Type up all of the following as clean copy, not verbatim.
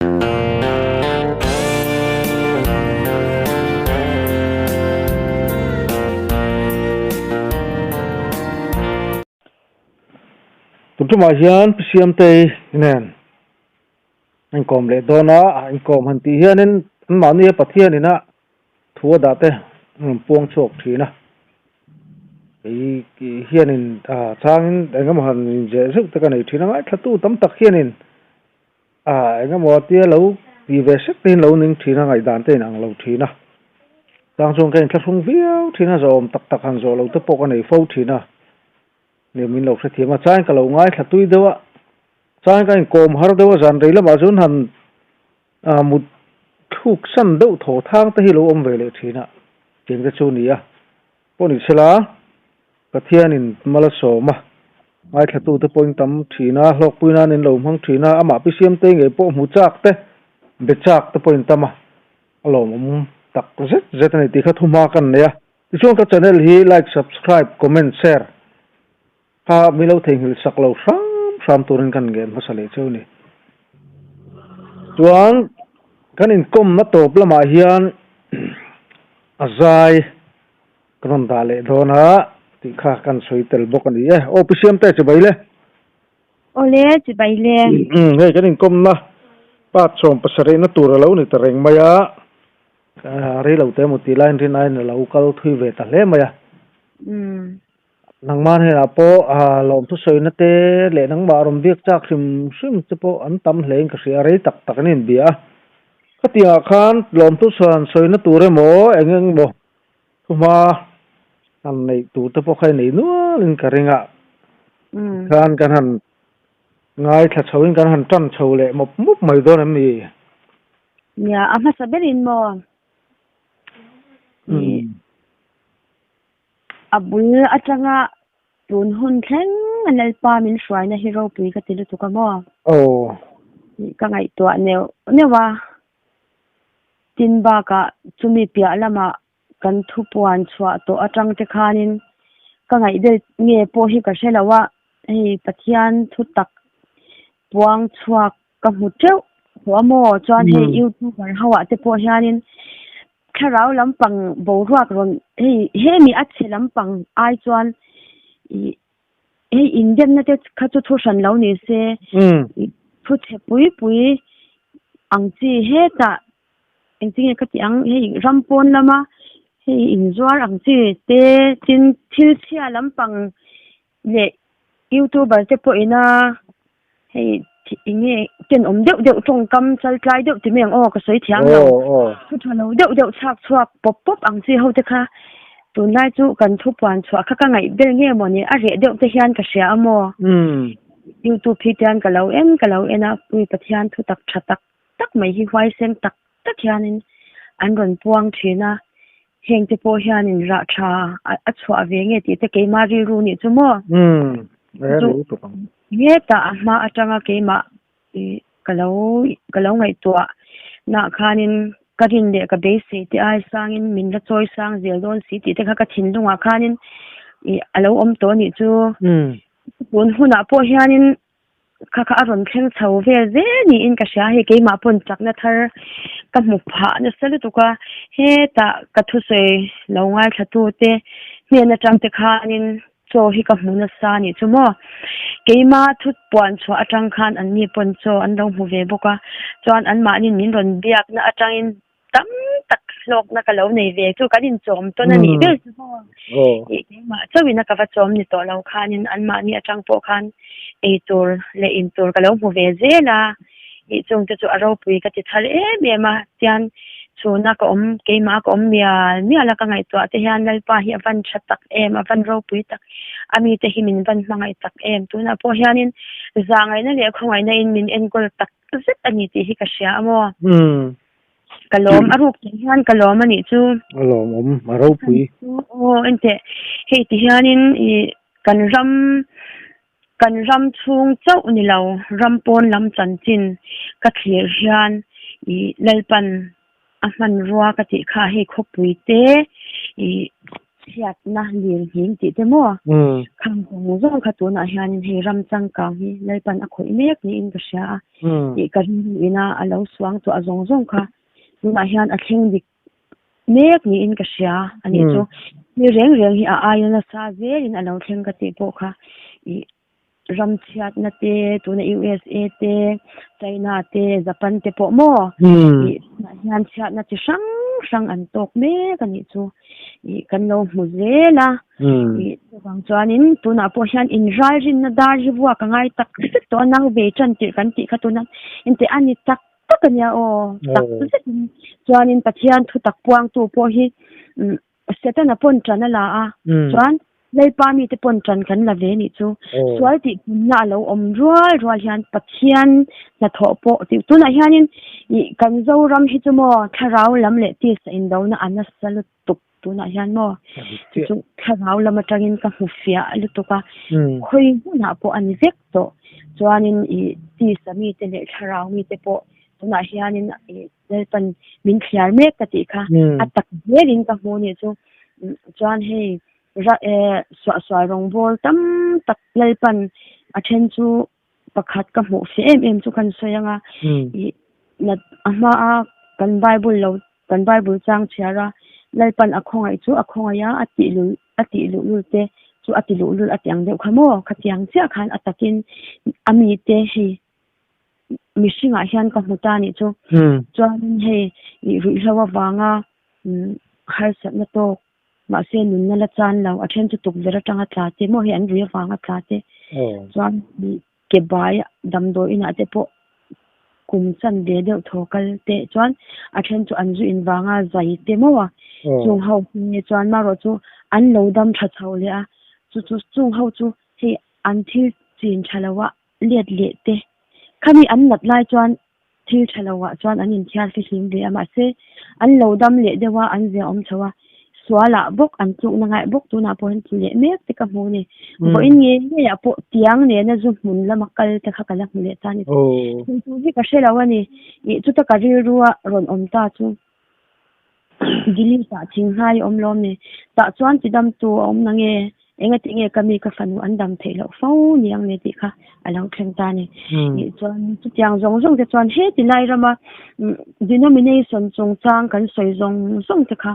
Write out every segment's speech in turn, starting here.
Tun tumah hian Pi Siamtei nen a inkawm leh dawn a, a inkawm han tih hianin anmahni a Pathian ina thu a dah te an rawn puang chhuak thin a, kei hianin changin engemaw han inzeh zeuh te ka nei thin a, ngaithlatu tam tak hianin A engemaw tia lo ti ve sek te hian lo ning thin a, ngaihdan te inang lo thin a. Chang chuan ka inthlahrung viau thin a, zawhawm tak tak han zawh lo te pawh ka nei fo thin a. Nia min lo hrethiam a, changin ka lo ngaithla tui deuh a, changin ka inkawm har deuh a, zan rei lamah chuan han mut thluk san deuh thaw thang te hi lo awm ve leh thin a, tiang te chu a ni a. Pawh ni sela, Pathianin mal a sawm a, ngaithlatute pawhin tam thin a, hlawkpui nan in lo hmang thin a, amah pi siamte ngei pawh hmu chak te, be chak te pawhin tam a, a lawmawm tak zet zet a ni tih kha thuhma kan nei a. Tichuan ka channel hi like, subscribe, comment, share kha mi lo theihnghilh sak lo hram hram turin kan ngen hmasa leh cheu a ni. Chuan kan inkawmna tawp lamah hian a zai Ka rawn dah leh dawn a tih kha kan sawi tel bawk a ni e. Aw Pi Siamte chibai le. Awle chibai le. Umm hei kan inkawmna part 17 na tur a lo ni ta reng mai a. Rei lo te emaw tih laiin rin aiin a lo kal thui ve ta hle mai a. Umm. Nangmah hnenah pawh lawmthu sawina te leh nangmah rawn biak chak hrim hrim te pawh an tam hlein ka hria a, rei tak tak an inbia a. Khatiangah khan lawmthu sawina tur emaw eng eng emaw Thuhma han neih tur te pawh kha i nei nualin ka ring a, tikhan kan han ngaithla chhoin kan han tan chho leh mawp mawp mai dawn em ni? Nia, a hmasa berin maw? A bul atanga tun hun thleng a Lalpa min hruaina hi ropui ka ti lutuk a maw? Aw. Ka ngaihtuah neuh neuh a. Tin bakah chumi piah lamah kan thupuan chhuah tawh atang te khanin ka ngaihdel nge pawh hi ka hre lo a, hei Pathian thu tak puang chhuak ka hmu teuh tawh a maw? Chuan hei youtuber ho ah te pawh hianin thlarau lampang boruak rawn hei hemi a chhe lampang ai chuan ih hei indemna te kha chu thu hran lo ni se thu chhe pui pui ang chi hetah engtin nge ka tih ang hei ram pawn lama hei inzuar ang chi te tin thil chhia lampang leh youtuber te pawh ina hei eng nge tenawm deuh deuh tawngkam chaltlai deuh ti mai ang aw ka sawi thiam lo thu tha lo deuh deuh chhak chhuak pawp pawp ang chi ho te kha tunlai chu kan thu puan chhuah kha ka ngaih ber nge maw ni a reh deuh te hian ka hria a maw youtube hi tian ka lo en ka lo en a pui pathian thu tak tha tak tak mai hi huaisen tak tak hianin an rawn puang thin a heng te pawh hianin rah tha a chhuah ve nge tih te keimah rilru nih chu maw chu Hetah a hma atanga keimah ih ka lo ka lo ngaihtuah nah khanin ka rin leh ka beisei te ai sangin min la chawi sang zel dawn si tih te kha ka thinlungah khanin ih a lo awm tawh a nih chu. Tun hunah pawh hianin kha kha a rawn thleng chho vel zel niin ka hria hei keimah pawn chakna thar ka hmu phah nasa lutuk a hetah ka thusawi lo ngaithla tu te hnen atang te khanin Chaw hi ka hmu nasa a nih chu maw? Keima thu puan chhuah atang khan an ni pawn chaw an lo hmu ve bawk a, chuan anmahniin min rawn biakna atangin tam tak hlawkna ka lo nei ve chu kan inchawm tawn a nih ber chu maw? Ih keimah chauhin a ka va chawm ni tawh lo khanin anmahni atang pawh khan ei tur leh in tur ka lo hmu ve zel a. Ih chung te chu a ropui ka ti thar em em a, tian chhuna ka awm keimah ka awm mial mial a ka ngaihtuah te hian Lalpa hi a van tha tak em, a van ropui tak a mite hi min van hmangaih tak em, tunah pawh hianin zahngaihna leh khawngaihna in min enkawl tak zet a ni tih hi ka hria a maw? Ka lawm a ruk tih hian ka lawm a nih chu. A lawmawm, a ropui. Aw enteh, hei ti hianin ih kan ram Kan ram chhung chauh ni lo, ram pawn lam chanchin ka thlir hian ih Lalpan a hmanrua ka tih kha hei khawpui te ih Chhiatna lirnghing tih te maw? Khang zawng zawng kha tunah hianin hei ram changkang hi Lalpan a khawih mek niin ka hria a, tih ka rilru ina a lo suang tawh a zawng zawng kha tunah hian a thleng dik mek niin ka hria a nih chu. Mi reng reng hi a aia nasa zelin a lo thleng ka tih pawh kha ih ram chhiatna te, tuna USA te, China te, Japan te pawh maw? Ih tunah hian chhiatna chi hrang hrang an tawk mek a nih chu. Ih kan lo hmu zel a. Ih chuvang chuanin tunah pawh hian inralrinna dar hi vuak a ngai tak zet tawh a, nau ve tan tirh kan tih kha tuna engti a ni tak tak a nia aw, tak zetin. Chuanin Pathian thutak puangtu pawh hi Setana pawn ṭan a la a, chuan Lalpa mite pawn ṭan kan la ve nih chu. Sual tih punna a lo awm rual rual hian Pathian hnathawh pawh tih tunah hianin ih kan Zoram hi chu maw thlarau lam leh tisa indona a nasa lutuk tunah hian maw chu chu thlarau lam atangin ka hmu fiah lutuk a, khawi hmunah pawh a ni vek tawh. Chuanin ih tisa mite leh thlarau mite pawh tunah hianin ih Lalpan min thliar mek ka tih kha a tak zelin ka hmu nih chu. Chuan hei suahsual rawngbawl tam tak Lalpan a then chu pakhat ka hmuh feh em em chu kan sawi anga a hmaa kan Bible lo kan Bible chang chhiar a Lalpan a khawngaih chu a khawngaih a a tih lul a tih luh lul te chu a ti luh lul a ti ang deuh kha maw khatiang chiah khan a takin a mite hei mihringah hian ka hmu ta nih chu. Chuanin hei ih ruihhlo avanga harsatna tawk mahse nunna la chan lo a then chu tukverh atanga tla te maw hei an rui avanga tla te chuan ih ke bai damdawi inah te pawh kum chan ve deuh thaw kal te chuan a then chu an zu in vanga zai te maw a chung ho te chuan marawh chu an lo dam tha chho leh a chu chu chung ho chu hei an thil chin tha lo a let leh te. Khami an nat lai chuan thil tha lo ah chuan an inthiar fihlim ve a, mahse an lo dam leh deuh a, an zia awm chho a, sual ah bawk an tlukna ngaih bawk tunah pawh hian tlu leh mek te ka hmu a ni. Vawiin nge ngei ah pawh tiang nena zu hmun lama kal te kha ka la hmu leh ta a ni. Hei tur hi ka hre lo a ni. Ih chuta ka rilru a rawn awm ta chu Delete ah thinghai a awm lawm ni. Tah chuan tidamtu a awm nange? Engati nge ka mi ka fanu an dam theih loh fo niang le tih kha a lo thleng ta a ni. Nih chuan chutiang zawng zawng te chuan heti lai rama denomination chungchang kan sawi zawng zawng te kha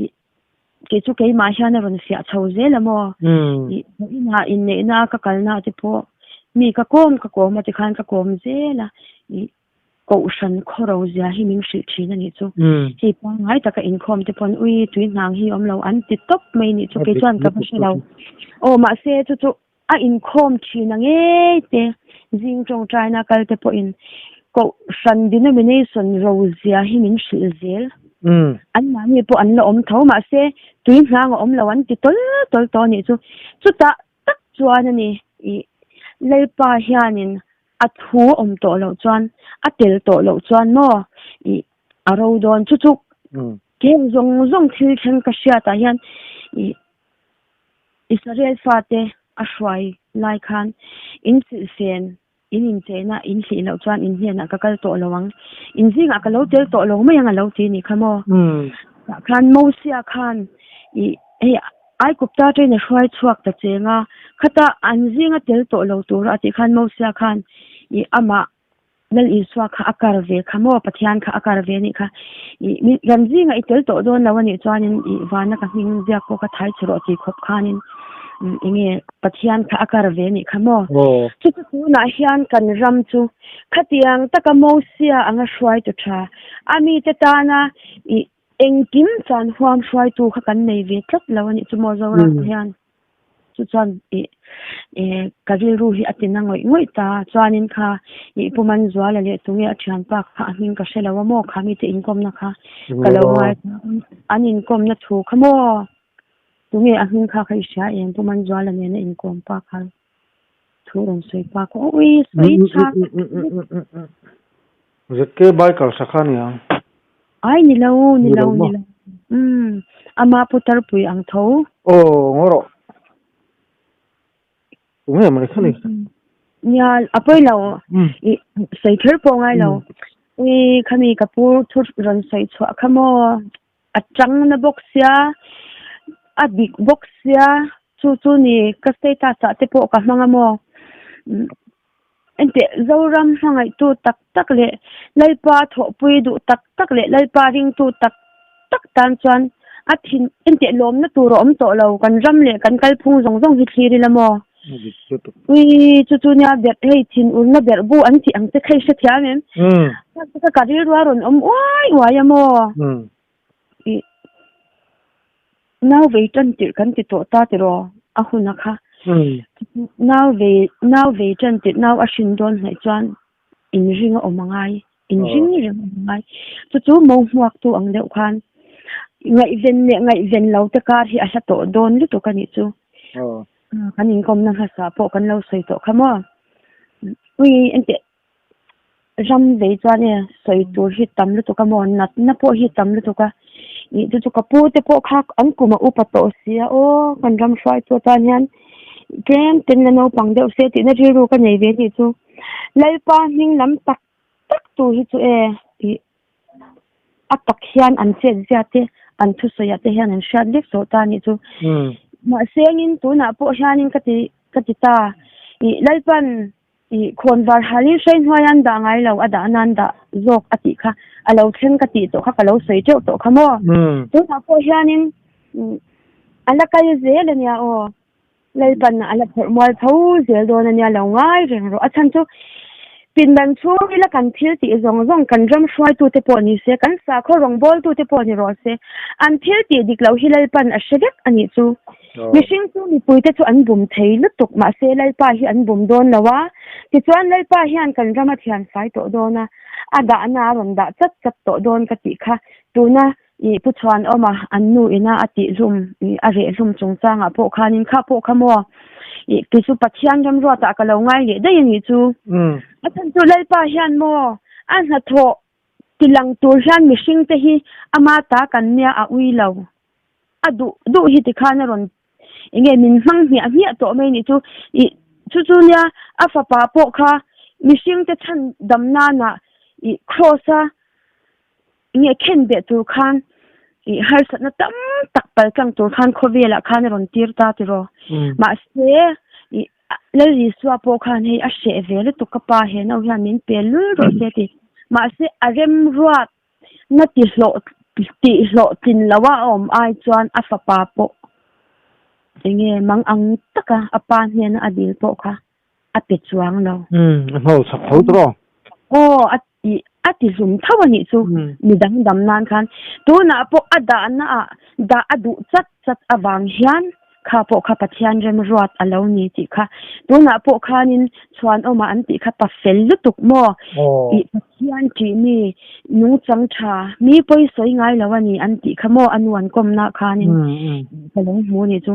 ih kei chu keimah hian a rawn fiah chho zel a maw? Ih inah inneihna ka kalna te pawh mi ka kawm ka kawm a tikhan ka kawm zel a ih Kohhran khawro zia hi min hrilh thin a nih chu. Hei pangngai taka inkhawm te pawn ui tui hnang hi awm lo an ti tawp mai nih chu kei chuan ka va hre lo. Aw mahse chu chu a inkhawm thin a ngei te zing tawngtaina kal te pawhin Kohhran denomination ro zia hi min hrilh zel. Anmahni pawh an la awm tho mahse tui hnang a awm lo an ti tawl tawl tawh a nih chu. Chutah tak chuan a ni ih Lalpa hianin a thu awm tawh loh chuan a tel tawh loh chuan maw ih a ro dawn chu chu heng zawng zawng thil thleng ka hriatah hian ih Israel fate a hruai lai khan in silhfen in incheina in hlih loh chuan in hnenah ka kal tawh lo ang in zingah ka lo tel tawh lo mai ang a lo ti nih kha maw tah khan Mosia khan ih hei Aikupta train a hruai chhuak ta cheng a, khata an zinga tel tawh lo tura a tih khan Mosia khan ih amah Lal Isua kha a kar ve kha maw, Pathian kha a kar ve anih kha. Ih mi kan zinga i tel tawh dawn lo anih chuanin ih vana ka hming ziak pawh ka thai chhe rawh tih khawp khanin enge Pathian kha a kar ve anih kha maw. Chu chu tunah hian kan ram chu khatiang taka Mosia anga hruaitu tha a mite tana ih Engkim chuan huam hruaitu kha kan nei ve tlat lo a nih chu maw Zoram hian. Chu chuan ih eh ka rilru hi a tina ngawih ngawih ta. Chuanin kha ih Pu Manzuala leh tunge a thianpa kha a hming ka hre lo a maw kha mite inkawmna kha ka lo ngai an inkawmna thu kha maw tunge a hming kha kha i hria em Pu Manzuala nena inkawm pa kha thu rawn sawi pa kha ui sawi tha. ZK Biker sa kha aniang. Ai ni lo, ni lo, ni lo. Umm, ama putar pui ang tho. Aw, ngaw rawh. Tunge mai kha ni? Nia, a pawi lo. I sawi kher pawh ngai lo. Ui, khami ka pu thu rawn sawi chhuah kha maw? A chang na bawk sia. A dik bawk sia, chu chu ni ka status ah te pawh ka hmang a maw? Enteh, Zoram hmangaihtu tak tak leh Lalpa thawhpui duh tak tak leh Lalpa ringtu tak tak tan chuan a thin enteh lawmna tur a awm tawh lo, kan ram leh kan kalphung zawng zawng hi thlir ila maw? Ui, chu chu nia berh hei thin urna berh bu an tih ang che kha i hrethiam em? Ka ka rilru a rawn awm uai uai a maw? I nau vei tan tirh kan ti tawh ta tiraw a hun a kha. Nau vei nau vei tan tirh nau a hrin dawn hnaih chuan inring a awm a ngai inring reng a awm a ngai. Chu chu mo hmuak tu ang deuh khan ngaihven leh ngaihven lo te kar hi a hla tawh dawn lutuk a nih chu. Kan inkawmna hmasa pawh kan lo sawi tawh kha maw. Ui enteh Ram vei chuan e sawi tur hi tam lutuk a maw natna pawh hi tam lutuk a ih chu chu ka pu te pawh kha an kum a upa tawh sia aw kan ram hruai chu atan hian tlem ten la naupang deuh se tihna rilru ka nei ve a nih chu Lalpa hming lam tak tak tur hi chu e ih a tak hian an chet zia te an thusawi ah te hian an hriat vek tawh ta a nih chu mahse engin tunah pawh hianin ka ti ka ti ta ih Lalpan Ih, khawnvar halin hrei hnuai an dah ngai lo, a dah nan dah zawk a tih kha a lo thleng ka tih tawh kha ka lo sawi teuh tawh kha maw. Tunah pawh hianin a la kal zel a nia aw, Lalpan a la phawrh mual tho zel dawn a nia lo ngai reng rawh. A chhan chu pindan chhung ila kan thil tih zawng zawng kan ram hruaitute pawh ni se, kan sakhaw rawngbawltute pawh ni rawh se, an thil tih dik loh hi Lalpan a hre vek a nih chu. Mihring chu mipuite chu an bum thei lutuk, mahse Lalpa hi an bum dawn lo a, tichuan Lalpa hian kan ram a thian fai tawh dawn a, a dahna a rawn dah chat chat tawh dawn ka tih kha tuna i Pu Chhuanawma an nu ina a tih hlum i a reh hlum chungchangah pawh khanin kha pawh kha maw i kei chu Pathian ramruatah ka lo ngai leh daih a nih chu. A chhan chu Lalpa hian maw a hnathawh tilang tur hian mihringte hi ama ta kan nia a ui lo. A duh duh hi tikhan a rawn enge min hmang hmiah hmiah tawh mai nih chu ih chu chu nia a fapa pawh kha mihring te chhan dam nana ih cross a enge khen beh tur khan ih harsatna tam tak pal tlang tur khan khawvel ah khan a rawn tir ta tiraw mahse ih Lal Isua pawh khan hei a hreh ve lutuk ka pa he no hian min pe lul rawh se ti mahse a remruat Na ti hlawh tih hlawhtlin lo a awm ai chuan a fapa pawh enge mang ang taka a pa hnena a dil pawh kha a pe chuang lo. Umm, a hnawl chak tho tawh. Aw, a ti a ti hlum tho a nih chu midang dam nan khan. Tunah pawh a dahna ah dah a duh chat chat avang hian Kha pawh kha Pathian remruat a lo ni tih kha. Tunah pawh khanin chhuanawma an tih kha pa fel lutuk maw? Ih Pathian tih mi nungchang tha, mi pawi sawi ngai lo a ni an tih kha maw a nu an kawmna khanin ka lo hmu ni chu.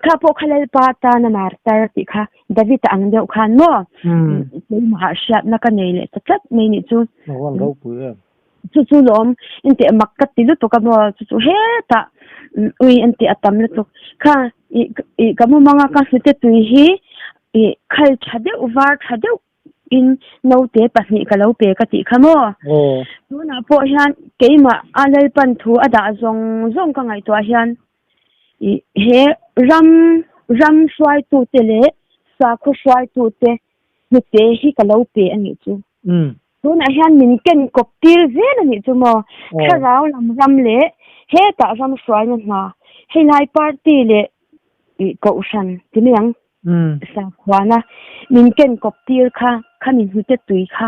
Kha pawh kha Lalpa tana martar tih kha David-a ang deuh khan maw? Keimahah hriatna ka nei leh ta tlat mai nih chu. Chu chu lawm intih mak ka ti lutuk a maw chu chu hetah ui intih a tam lutuk kha ih ih ka mumang a ka hnute tui hi ih khal tha deuh var tha deuh in naute pahnih ka lo pe ka tih kha maw tunah pawh hian keimah a Lalpan thu a dah zawng zawng ka ngaihtuah hian ih he ram ram hruaitute leh sakhaw hruaitute hnute hi ka lo pe a nih chu. Tunah hian min ken kawp tir zel a nih chu maw? Thlarau lam ram leh hetah ram hruaina hna, helai party leh kohhran ti mai ang sakhuana min ken kawp tir kha, kha min hnute tui kha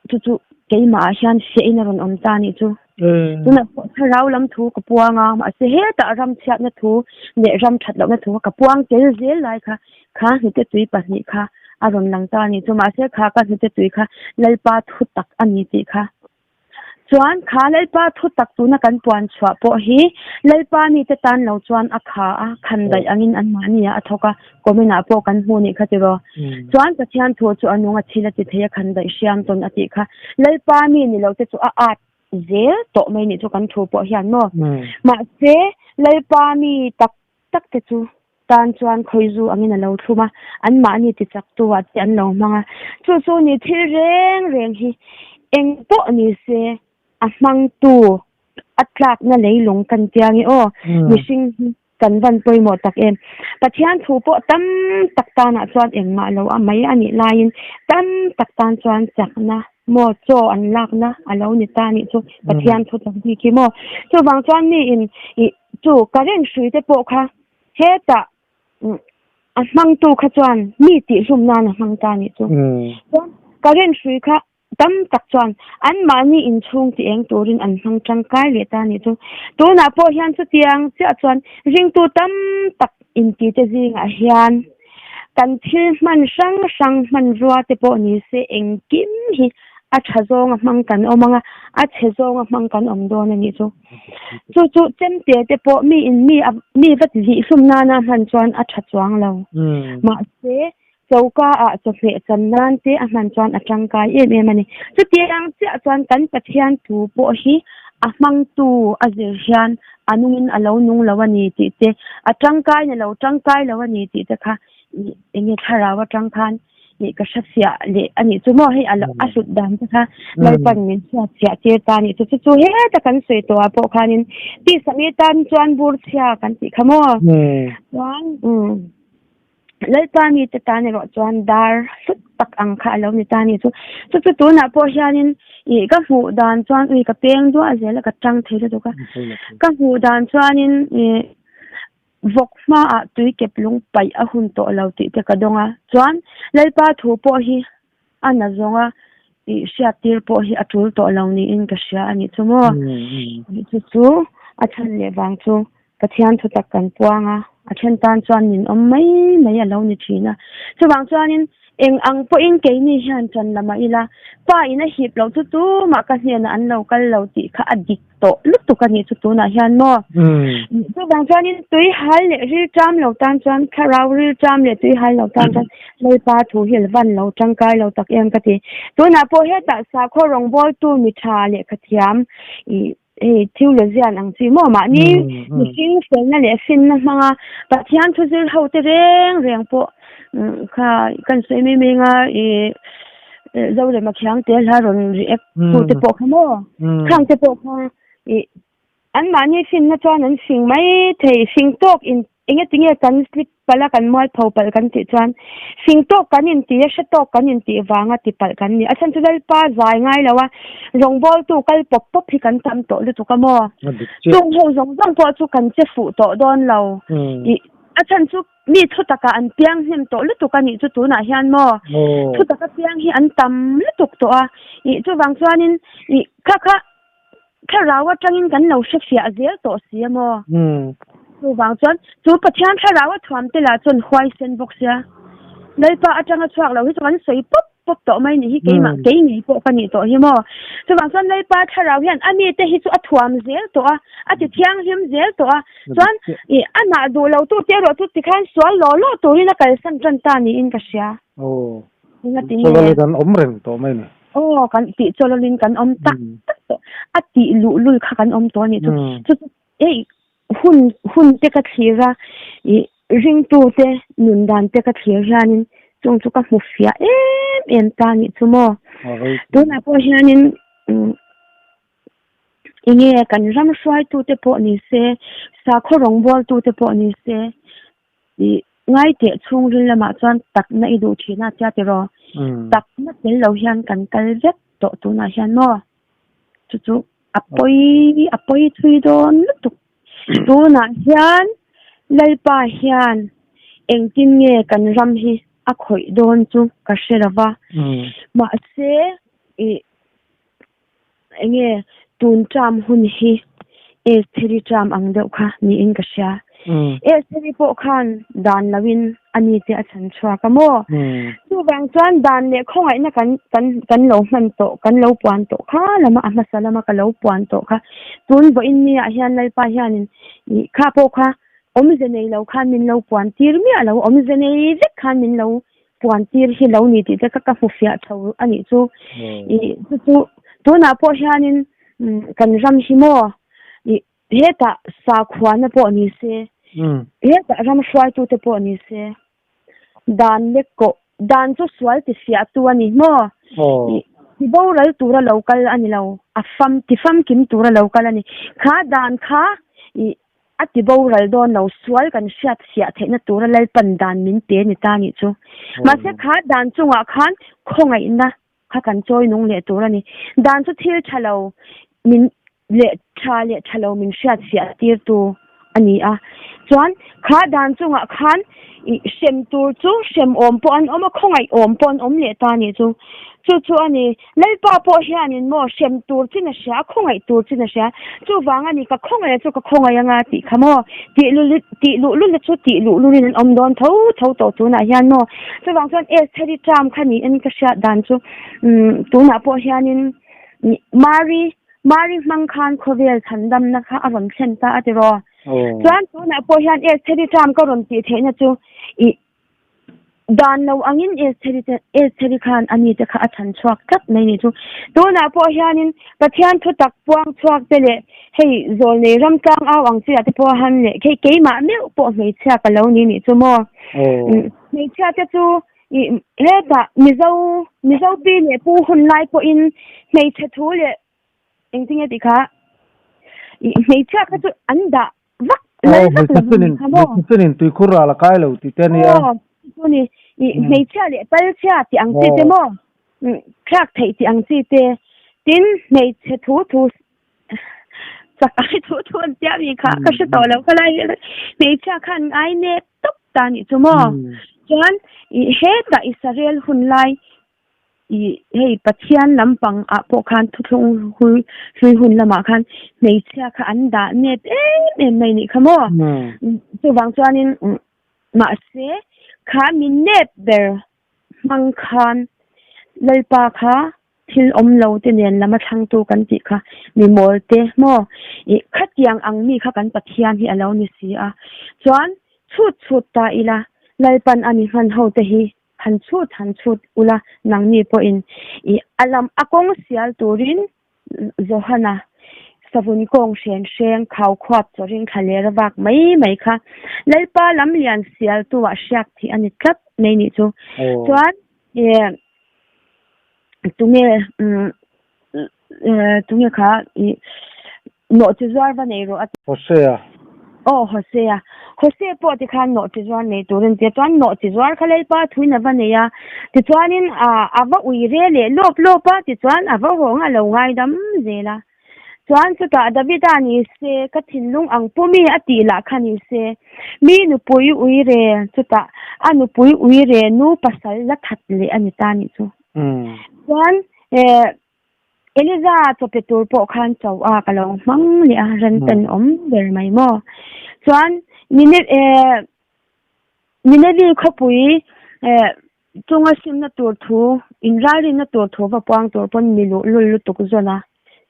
chu chu keimah ah hian fiahin a rawn awm ta a nih chu. Tunah pawh thlarau lam thu ka puang a, mahse hetah ram chhiatna thu leh ram that lohna thu ka puang tel zel lai kha Kha hnute tui pahnih kha a rawn lang ta a nih chu. Mahse kha ka hnute tui kha Lalpa thu tak a ni tih kha. Chuan kha Lalpa thu tak tuna kan puan chhuah pawh hi Lalpa mite tan lo chuan a kha a, khan daih angin anmahni ah a thawk a, comment ah pawh kan hmu nih kha tiraw. Chuan Pathian thu chu a nung a thil a ti thei a, khan daih hriam tawn a tih kha. Lalpa mi ni lo te chu a at zel tawh mai nih chu kan thu pawh hian maw. Mahse Lalpa mi tak tak te chu tan chuan khawizu angin a lo thlum a, anmahni tichaktu ah te an lo hmang a. Chu chu ni thil reng reng hi eng pawh ni se a hmangtu a tlakna leilung kan tia nge aw, mihring hi. kan van pawimawh tak em. Pathian thu pawh tam tak tanah chuan engmah lo a mai a nih laiin tam tak tan chuan chakna maw chaw an lakna a lo ni ta nih chu Pathian thu tak bik hi maw. Chuvang chuan mi in ih chu current hrui te pawh kha hetah a hmangtu kha chuan mi tihhlum nan a hmang ta nih chu. Chuan current hrui kha Tam tak chuan anmahni inchhung ti eng turin an hmang tangkai leh ta nih chu. Tunah pawh hian chutiang chiah chuan ringtu tam tak intite zingah hian kan thil hman hrang hrang hmanrua te pawh ni se engkim hi a tha zawnga hmang kan awm ang a, a chhe zawnga hmang kan awm dawn a nih chu. Chu chu chemte te pawh mi in mi mi va tihhlum nana hman chuan a tha chuang lo. Mahse, Choka ah chawhmeh chan nan te a hman chuan a tangkai em em a ni. Chutiang chiah chuan kan Pathian thu pawh hi a hmangtu a zir hian a nungin a lo nung lo a ni tih te, a tangkai na lo tangkai lo a ni tih te kha eng nge thlarau atang khan ih ka hre fiah leh a nih chu maw hei a a hlut dan te kha Lalpan min hriat fiah tir ta a nih chu. Chu chu heta kan sawi tawh ah pawh khanin tisa mi tan chuan bur chhia kan tih kha maw chuan umm. Lalpa mite tan erawh chuan dar hlut tak ang kha a lo ni ta a ni chu. Chu chu tunah pawh hianin ih ka hmuh dan chuan ui ka peng duah zel a ka tang thei lutuk a. Ka hmuh dan chuanin ih vawk hmaah tui kep lung paih a hun tawh lo tih te ka dawng a. Chuan Lalpa thu pawh hi a na zawnga ih hriat tir pawh hi a tul tawh lo niin ka hria a nih chu maw. Chu chu a chhan leh vang chu Pathian thu tak kan puang a, a then tan chuan min awm mai mai a lo ni thin a. Chuvang chuanin eng ang pawhin keini hian ṭan la mah ila, pa in a hip loh chu tumah ka hnenah an lo kal lo tih kha a dik tawh lutuk a nih chu tunah hian maw. Chuvang chuanin tui hal leh rilṭam lo tan chuan thlarau rilṭam leh tui hal lo tan chuan Lalpa thu hi van lo ṭangkai lo tak em ka ti. Tunah pawh hetah sakhaw rawngbawltu mi ṭha lehkhathiam ih Hei theologian ang chi maw mahni mihring felna leh finna hmanga Pathian thu zir ho te reng reng pawh kha kan sawi mai mai anga ih Zorema Khiang te hla rawn react tu te pawh kha maw khang te pawh kha ih an mahni finna chuan an fing mai thei fing tawk in Enge tinge kan slip palh a kan mualpho palh kan tih chuan fing tawk kan inti a hre tawk kan intih vanga ti palh kan ni. A chhan chu Lalpa zai ngai lo a, rawngbawltu kal pawp pawp hi kan tam tawh lutuk a maw? Chung ho zawng zawng pawh chu kan che fuh tawh dawn lo. Ih a chhan chu mi thu takah an piang hnem tawh lutuk a nih chu tunah hian maw? Thu taka piang hi an tam lutuk tawh a. Ih chuvang chuanin ih kha kha Thlarau atangin kan lo hre fiah zel tawh si a maw? Chuvang chuan chu Pathian thlarau a thuam te lah chuan huaisen bawk sia. Lalpa atanga chhuak lo hi chu kan sawi pawp pawp tawh mai nih hi keimah kei ngei pawh ka nih tawh hi maw? Chuvang chuan Lalpa thlarau hian a mite hi chu a thuam zel tawh a, a ti thianghlim zel tawh a. Chuan ih amah duh lo tu te erawh chu tikhan sual law law turin a kalsan tan ta niin ka hria. Engati nge? Chawlawlin kan awm reng tawh mai ni. Aw, kan tih chawlawlin kan awm tak tak tawh. A tih luhlul kha kan awm tawh a nih chu. Chu chu ei hun hun te ka thlir a, ih ringtu te nun dan te ka thlir hianin chung chu ka hmu fiah em em ta a nih chu maw. Tunah pawh hianin enge kan ram hruaitu te pawh ni se, sakhaw rawngbawltu te pawh ni se, Ih, ngaiteh chhungril lamah chuan takna i duh thin a tia tiraw? Takna tel lo hian kan kal vek tawh tunah hian maw? Chu chu a pawi a pawi thui dawn lutuk. Tunah hian Lalpa hian engtin nge kan ram hi a khawih dawn chu ka hre lo va. Mahse ih Enge tun term hun hi Estheri term ang deuh kha niin ka hria. Estheri pawh khan dan loin a ni te a chhan chhuak a maw? Chuvang chuan dan leh khawngaihna kan kan kan lo hman tawh, kan lo puan tawh kha lama a hmasa lama ka lo puan tawh kha tun vawiin niah hian Lalpa hianin ih kha pawh kha awmze nei lo khan min lo puan tir miah lo, awmze nei vek khan min lo puan tir hi lo ni tih te kha ka hmu fiah tho a nih chu. Ih chu chu tunah pawh hianin kan ram hi maw ih hetah sakhuana pawh ni se hetah ram hruaitu te pawh ni se dan lek kawh dan chu sual ti fiah tu a ni maw ih ti boral tura lo kal a ni lo a fam ti famkim tura lo kal a ni kha dan kha ih. A ti boral dawn lo, sual kan hriat fiah theihna tura Lalpan dan min pe ni ta nih chu. Mahse kha dan chungah khan khawngaihna kha kan chawi nung leh tur a ni. Dan chu thil tha lo min leh tha leh tha lo min hriat fiah tirtu a ni a. Chuan kha dan chungah khan hrem tur chu hrem awm pawh an awm a, khawngaih awm pawh an awm leh ta nih chu. Chu chu a ni. Lalpa pawh hianin maw hrem tur chin a hria, a khawngaih tur chin a hria. Chuvang a ni, ka khawngaih a chu ka khawngaih anga tih kha maw? Tih tih luhlul a chu tih luhlulin an awm dawn tho tho tawh tunah hian maw? Chuvang chuan Estheri term kha niin ka hriat dan chu umm tunah pawh hianin Mari Mari hmang khan khawvel chhandamna kha a rawn thlen ta a tiraw? Chuan tunah pawh hian Estheri term ka rawn tih theihna chu ih Dan lo angin Estheri te Estheri khan a nite kha a chhan chhuak tlat mai ni chu. Tunah pawh hianin Pathian thutak puang chhuak te leh hei zawlnei ram tlang au ang chiah te pawh han leh hei keimah meuh pawh hmeichhia ka lo ni nih chu maw. Hmeichhia te chu ih hetah Mizo Mizo pi leh pu hun lai pawhin hmeichhe thu leh engtinge tih kha ih hmeichhia kha chu an dah vak lal vak lo ni kha maw hmeichhe chuanin tuikhur ral a kai lo tih te a nia aw chu ni i hmeichhia leh palchhia tih ang chi te maw thlak theih tih ang chi te tin hmeichhe thu thu chak ai thu thu an tia mi kha ka hre tawh lo khalai hmeichhia khan ngai nep tawp ta nih chu maw chuan i hetah Israel hun lai Ih hei Pathian lampang ah pawh khan thuthlung hlui hlui hun lamah khan hmeichhia kha an dah nep em em mai nih kha maw? Chuvang chuanin mahse kha mi nep ber hmang khan Lalpa kha thil awm lo te nen lam a thlangtu kan tih kha mi mawl te maw? Ih khatiang ang mi kha kan Pathian hi a lo ni si a. Chuan chhut chhut ta ila Lalpan a mi hman ho te hi Han chhut han chhut ula nangni pawhin i a lam a kawng sial turin Johana savun kawng hren hreng khau khuap chawring thla ler a vak mai mai kha Lalpa lam lian sial tu ah hriak thih a ni tlat mai nih chu. Chuan i tunge tunge kha i Nawhchi zuar va nei rawh a ti. Hosea. Aw Hosea. Hosea pawh tikhan nawhchi zuar nei tur a ni tia. Chuan nawhchi zuar kha Lalpa thuin a va nei a. Tichuanin a va ui re leh lawp lawp a, tichuan a va hawng a lo ngaidam zel a. Chuan chutah Davida ni se, ka thinlung ang pu mi a tih lah kha ni se, mi nupui ui re, chutah a nupui ui re nu pasal la that leh a ni ta nih chu. Chuan Eliza chawpe tur pawh khan cho a ka lo hmang leh a, ran ten awm ber mai maw. Chuan Ninevi khawpui chunga simna tur thu, inralrinna tur thu va puang tur pawn mi luh lul lutuk zawn a,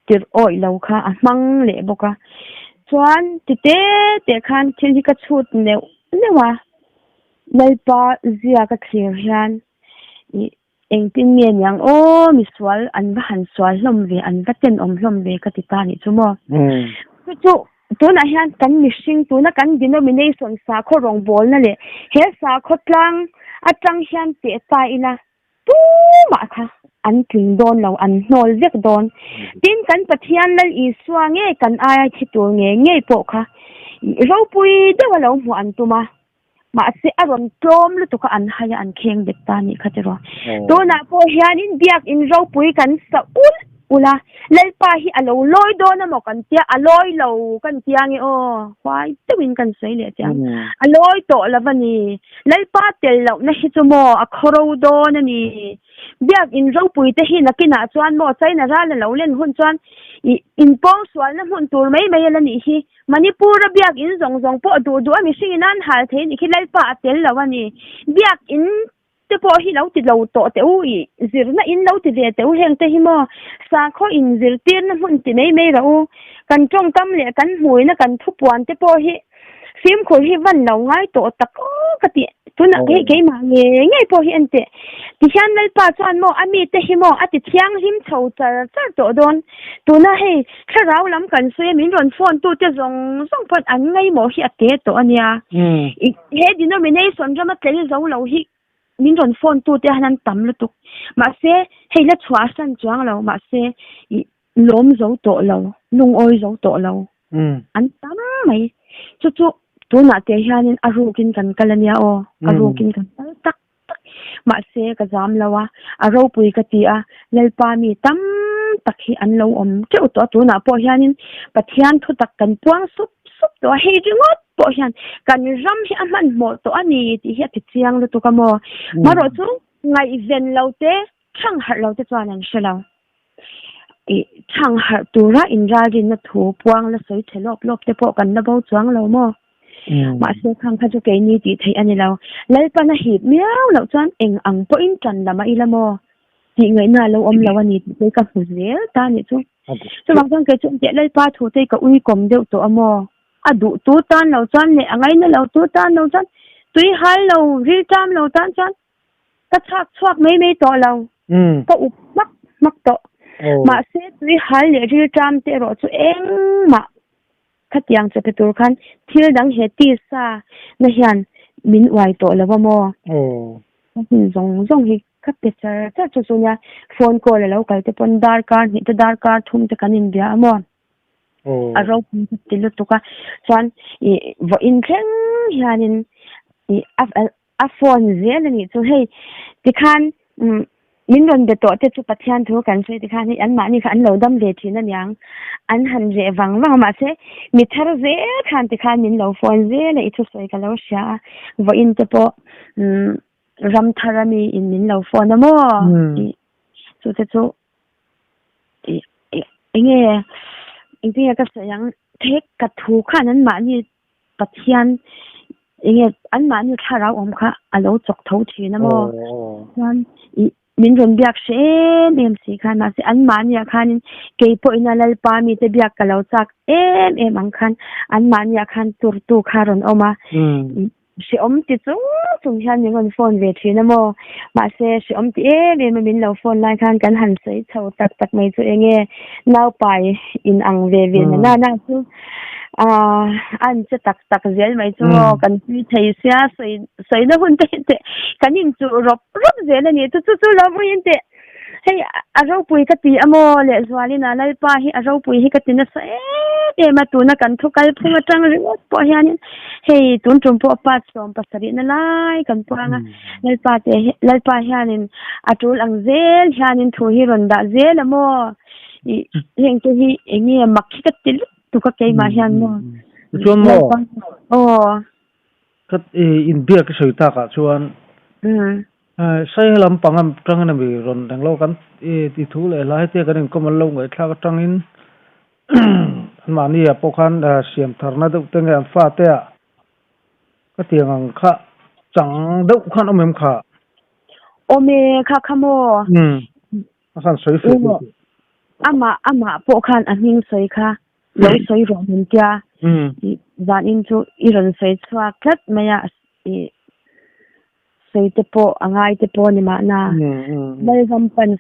tirh awih lo kha a hmang leh bawk a. Chuan ti te te khan thil hi ka chhut neuh neuh a, Lalpa zia ka thlir hian ih Engtin nge niang aw misual an va han sual hlawm ve an va tenawm hlawm ve ka ti ta nih chu maw. Chu chu tunah hian kan mihring tuna kan denomination sakhaw rawngbawlna leh he sakhaw tlang atang hian teh ta ila tumah kha an tling dawn lo an hnawl vek dawn. Tin kan Pathian Lal Isua nge kan aia thi tur nge ngei pawh kha ropui deuh a lo hmuh an tum a. Mahse a rawn tlawm lutuk a an hai a an kheng bet ta nih kha tiraw. Tunah pawh hianin biakin ropui kan sa ul ul a, Lalpa hi a lo lawi dawn amaw kan tia, a lawi lo kan tia nge aw, huai deuhin kan sawi leh chiang. A lawi tawh lo a ni. Lalpa tel lohna hi chu maw a khawro dawn a ni. Biakin ropui te hi nakinah chuan maw China ral a lo len hun chuan ih inpawng sualna hmun tur mai mai a la nih hi. Manipur a biak in zawng zawng pawh duh duh a mihring in an hal thei nih khi Lalpa a tel lo a ni. Biak in te pawh hi lo ti lo tawh teh u i zirna in lo ti ve teh u heng te hi maw sakhaw in zirtirna hmun ti mai mai rawh u. Kan tawngkam leh kan hmuina kan thupuan te pawh hi fimkhur hi van lo ngai tawh tak aw ka ti. Tunah hei keimah nge ngei pawh hi en teh. Tihian Lalpa chuan maw a mite hi maw a ti thianghlim chho char char tawh dawn. Tuna hei thlarau lam kan sawi a min rawn phone tute zawng zawng pawn an ngaimawh hi a te tawh a nia. He denomination rama tlei zo lo hi min rawn phone tute han an tam lutuk. Mahse hei la chhuah a san chuang lo mahse lawm zo tawh lo, lungawi zo tawh lo an tam mai. Chu chu tunah te hianin a rukin kan kal ania aw, a rukin kan kal tak tak. Mahse ka zam lo a, a ropui ka ti a, Lalpa mi tam tak hi an lo awm teuh tawh a, tunah pawh hianin Pathian thutak kan puang sup sup tawh a, hei ringawt pawh hian kan ram hi a hmanhmawh tawh a ni tih hi a ti chiang lutuk a maw. Marawh chu ngaihven lo te, Chhang harh lo te chuan an hre lo. Ih, chhang harh tura inralrinna thu puang la sawi chhe lawp lawp te pawh kan la bo chuang lo maw? Mahse khang kha chu keini tih theih a ni lo. Lalpan a hip miau loh chuan eng ang pawhin ṭan lam a ila maw? Tih ngaihna a lo awm lo a ni tih te ka hmu zel ta a nih chu. Chuvang chuan kei chu engtiah Lalpa thu te ka uikawm deuh tawh a maw? A duh tu tan lo chuan leh a ngaina lo tu tan lo chuan tui hal lo, rilṭam lo tan chuan Ka chhak chhuak mai mai tawh lo. Ka up hmak hmak tawh. Mahse tui hal leh rilṭam te erawh chu engmah khatiang che pe tur khan thil dang he tisa na hian min uai tawh lo a maw? Ka hun zawng zawng hi ka pe char char chu chu nia phone call a lo kal te pawn darkar hnih te darkar thum te kan inbia a maw? A ropui ka ti lutuk a. Chuan ih vawiin thleng hianin ih a A phone zel a nih chu hei tikhan min rawn be tawh te chu Pathian thu kan sawi tikhan hei anmahni kha an lo dam ve thin aniang an han reh vang vang a mahse mi thar zel khan tikhan min lo phone zel a i thusawi ka lo hria a vawiin te pawh ram thar ami in min lo phone a maw tih chu te chu enge engtin nge ka sawi ang thek ka thu khan anmahni Pathian enge anmahni thlarau awm kha a lo chawk tho thin a maw? Chuan ih min rawn biak hre em em si khan mahse anmahniah khanin kei pawhin a Lalpa mite biak ka lo chak em em ang khan anmahniah khan turtu kha a rawn awm a. Hrehawm ti chung chung hian min rawn phone ve thin a maw? Mahse hrehawm ti em em a min lo phone lai khan kan han sawi chho tak tak mai chu enge naupai in ang ve ve na na na chu. Aaa an che tak tak zel mai chu aw kan tui thei sia sawi sawi na hun te te kan in chuh rawp rawp zel a ni chu chu chu lo vawiin teh hei a ropui ka ti a maw leh zualin a Lalpa hi a ropui hi ka ti nasa em em a tuna kan thu kal phung atang ringawt pawh hianin hei tun tum pawh part 70 na lai kan puang a Lalpa te hi Lalpa hianin a tul ang zel hianin thu hi rawn dah zel a maw ih heng te hi eng nge mak hi ka ti lutuk. Tuka keimah hian maw? Chuan maw? Aw. Ka inbiak i sawi takah chuan sai helam pang atangin a mi rawn reng lo kan i thu leh hla hetia kan inkawm an lo ngaihthlak atangin anmahni ah pawh khan siam tharna deuh te nge an fate ah ka tiang ang kha chang deuh khan awm em kha? Awm e kha kha maw? A khan sawi feh duh tih. Amah amah pawh khan a hming sawi kha lo sawi rawh min tia. Zan in chu i rawn sawi chhuak tlat mai a i sawi te pawh a ngai te pawh ni mahna. Lalram pan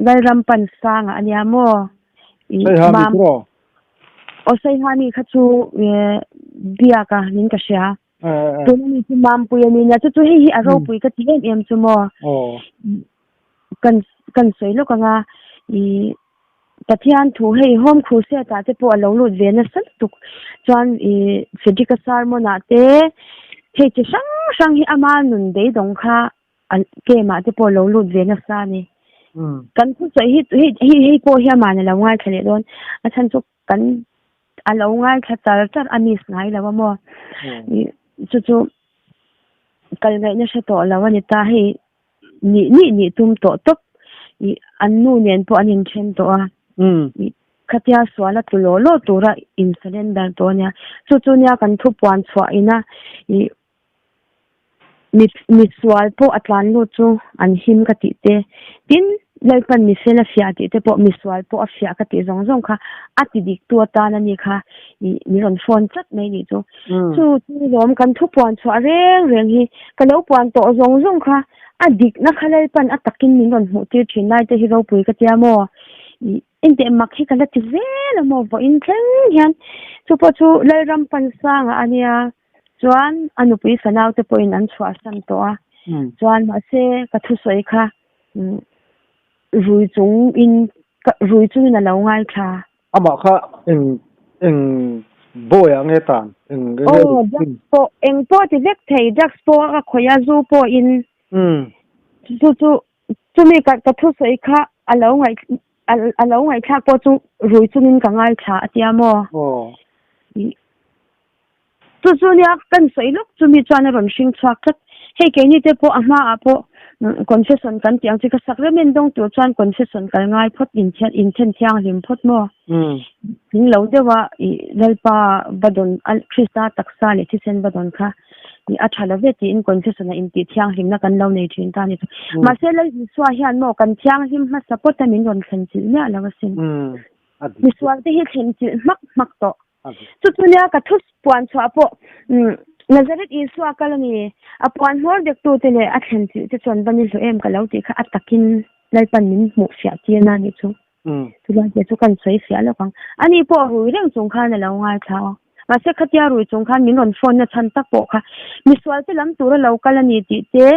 Lalram pan sangah a nia maw? Saiha mi chu aw. Aw Saiha mi kha chu biak a nin ka hria. Tuna mi chu Mampui a ni nia chu chu hei hi a ropui ka ti em em chu maw. Kan kan sawi lawk anga ih Pathian thu hei home crusade ah te pawh a lo lut ve nasa lutuk chuan ih Frederick-a sermon ah te hei chi hrang hrang hi ama nun beidawng kha a camp ah te pawh a lo lut ve nasa a ni. Kan thusawi hi hei hei hei pawh hi aman a lo ngaithla leh dawn a chhan chu kan a lo ngaithla char char a miss ngai lo a maw ih chu chu kal ngaihna hre tawh lo a ni ta hei. Nih nih nih tum tawh tawp ih an nu nen pawh an inthen tawh a. Ih khatia sual a tlu law law tura in surrender tawh a nia. Chu chu nia kan thu puan chhuah ina ih mi mi sual pawh a tlan lut chu an him ka tih te. Tin, Lalpan mi fel a fiah tih te pawh mi sual pawh a fiah ka tih zawng zawng kha a ti dik tu atan a ni kha ih min rawn phone chat mai nih chu. Chu chu lawm kan thu puan chhuah reng reng hi ka lo puan tawh zawng zawng kha a dikna kha Lalpan a takin min rawn hmuh tir thin lai te hi ropui ka tia maw? Ih enteh mak hi ka la ti zel a maw vawiin thleng hian chu pawh chu Lalram Pansanga a nia chuan a nupui fanau te pawhin an chhuahsan tawh a chuan mahse ka thusawi kha rui chung in rui chungin a lo ngaithla. Amah kha eng eng. Bawi ah nge tan eng eng nge Aw drugs pawh eng pawh ti vek thei drugs pawh a khawih a zu pawh in chu chu chumi ka ka thusawi kha a lo ngaih a lo ngaihthlak pawh chu rui chungin ka ngaithla a tia maw? Aw. Chu chu nia kan sawi lawk chumi chuan a rawn hring chhuak tlat. Hei keini te pawh a hmaah pawh confession kan tih ang chi ka sacrament dawng tur chuan confession kal ngai phawt inthian inthen thianghlim phawt maw? Tling lo deuh a i Lalpa va dawn a Krista taksa leh thisen va dawn kha i a tha lo ve tiin confession ah intih thianghlimna kan lo nei thin ta a ni chu. Mahse Lal Isua hian maw kan thianghlim hmasa pawt a min rawn thlen chilh miah lo asin. Misual te hi thlen chilh hmak hmak tawh. Chu chu nia ka thu puan chhuah pawh Nazareth Isua kal a ni. A puan hmawr dektute leh a thlen chilh te chuan va ni hlawh em ka lo tih kha a takin Lalpan min hmuh fiah tir na nih chu. Chulai te chu kan sawi fiah lawk ang. Ani pawh rui reng chung khan a lo ngaithla a. Mahse khatia rui chung khan min rawn phone na chhan tak pawh kha misual te lam tura lo kal a ni tih te,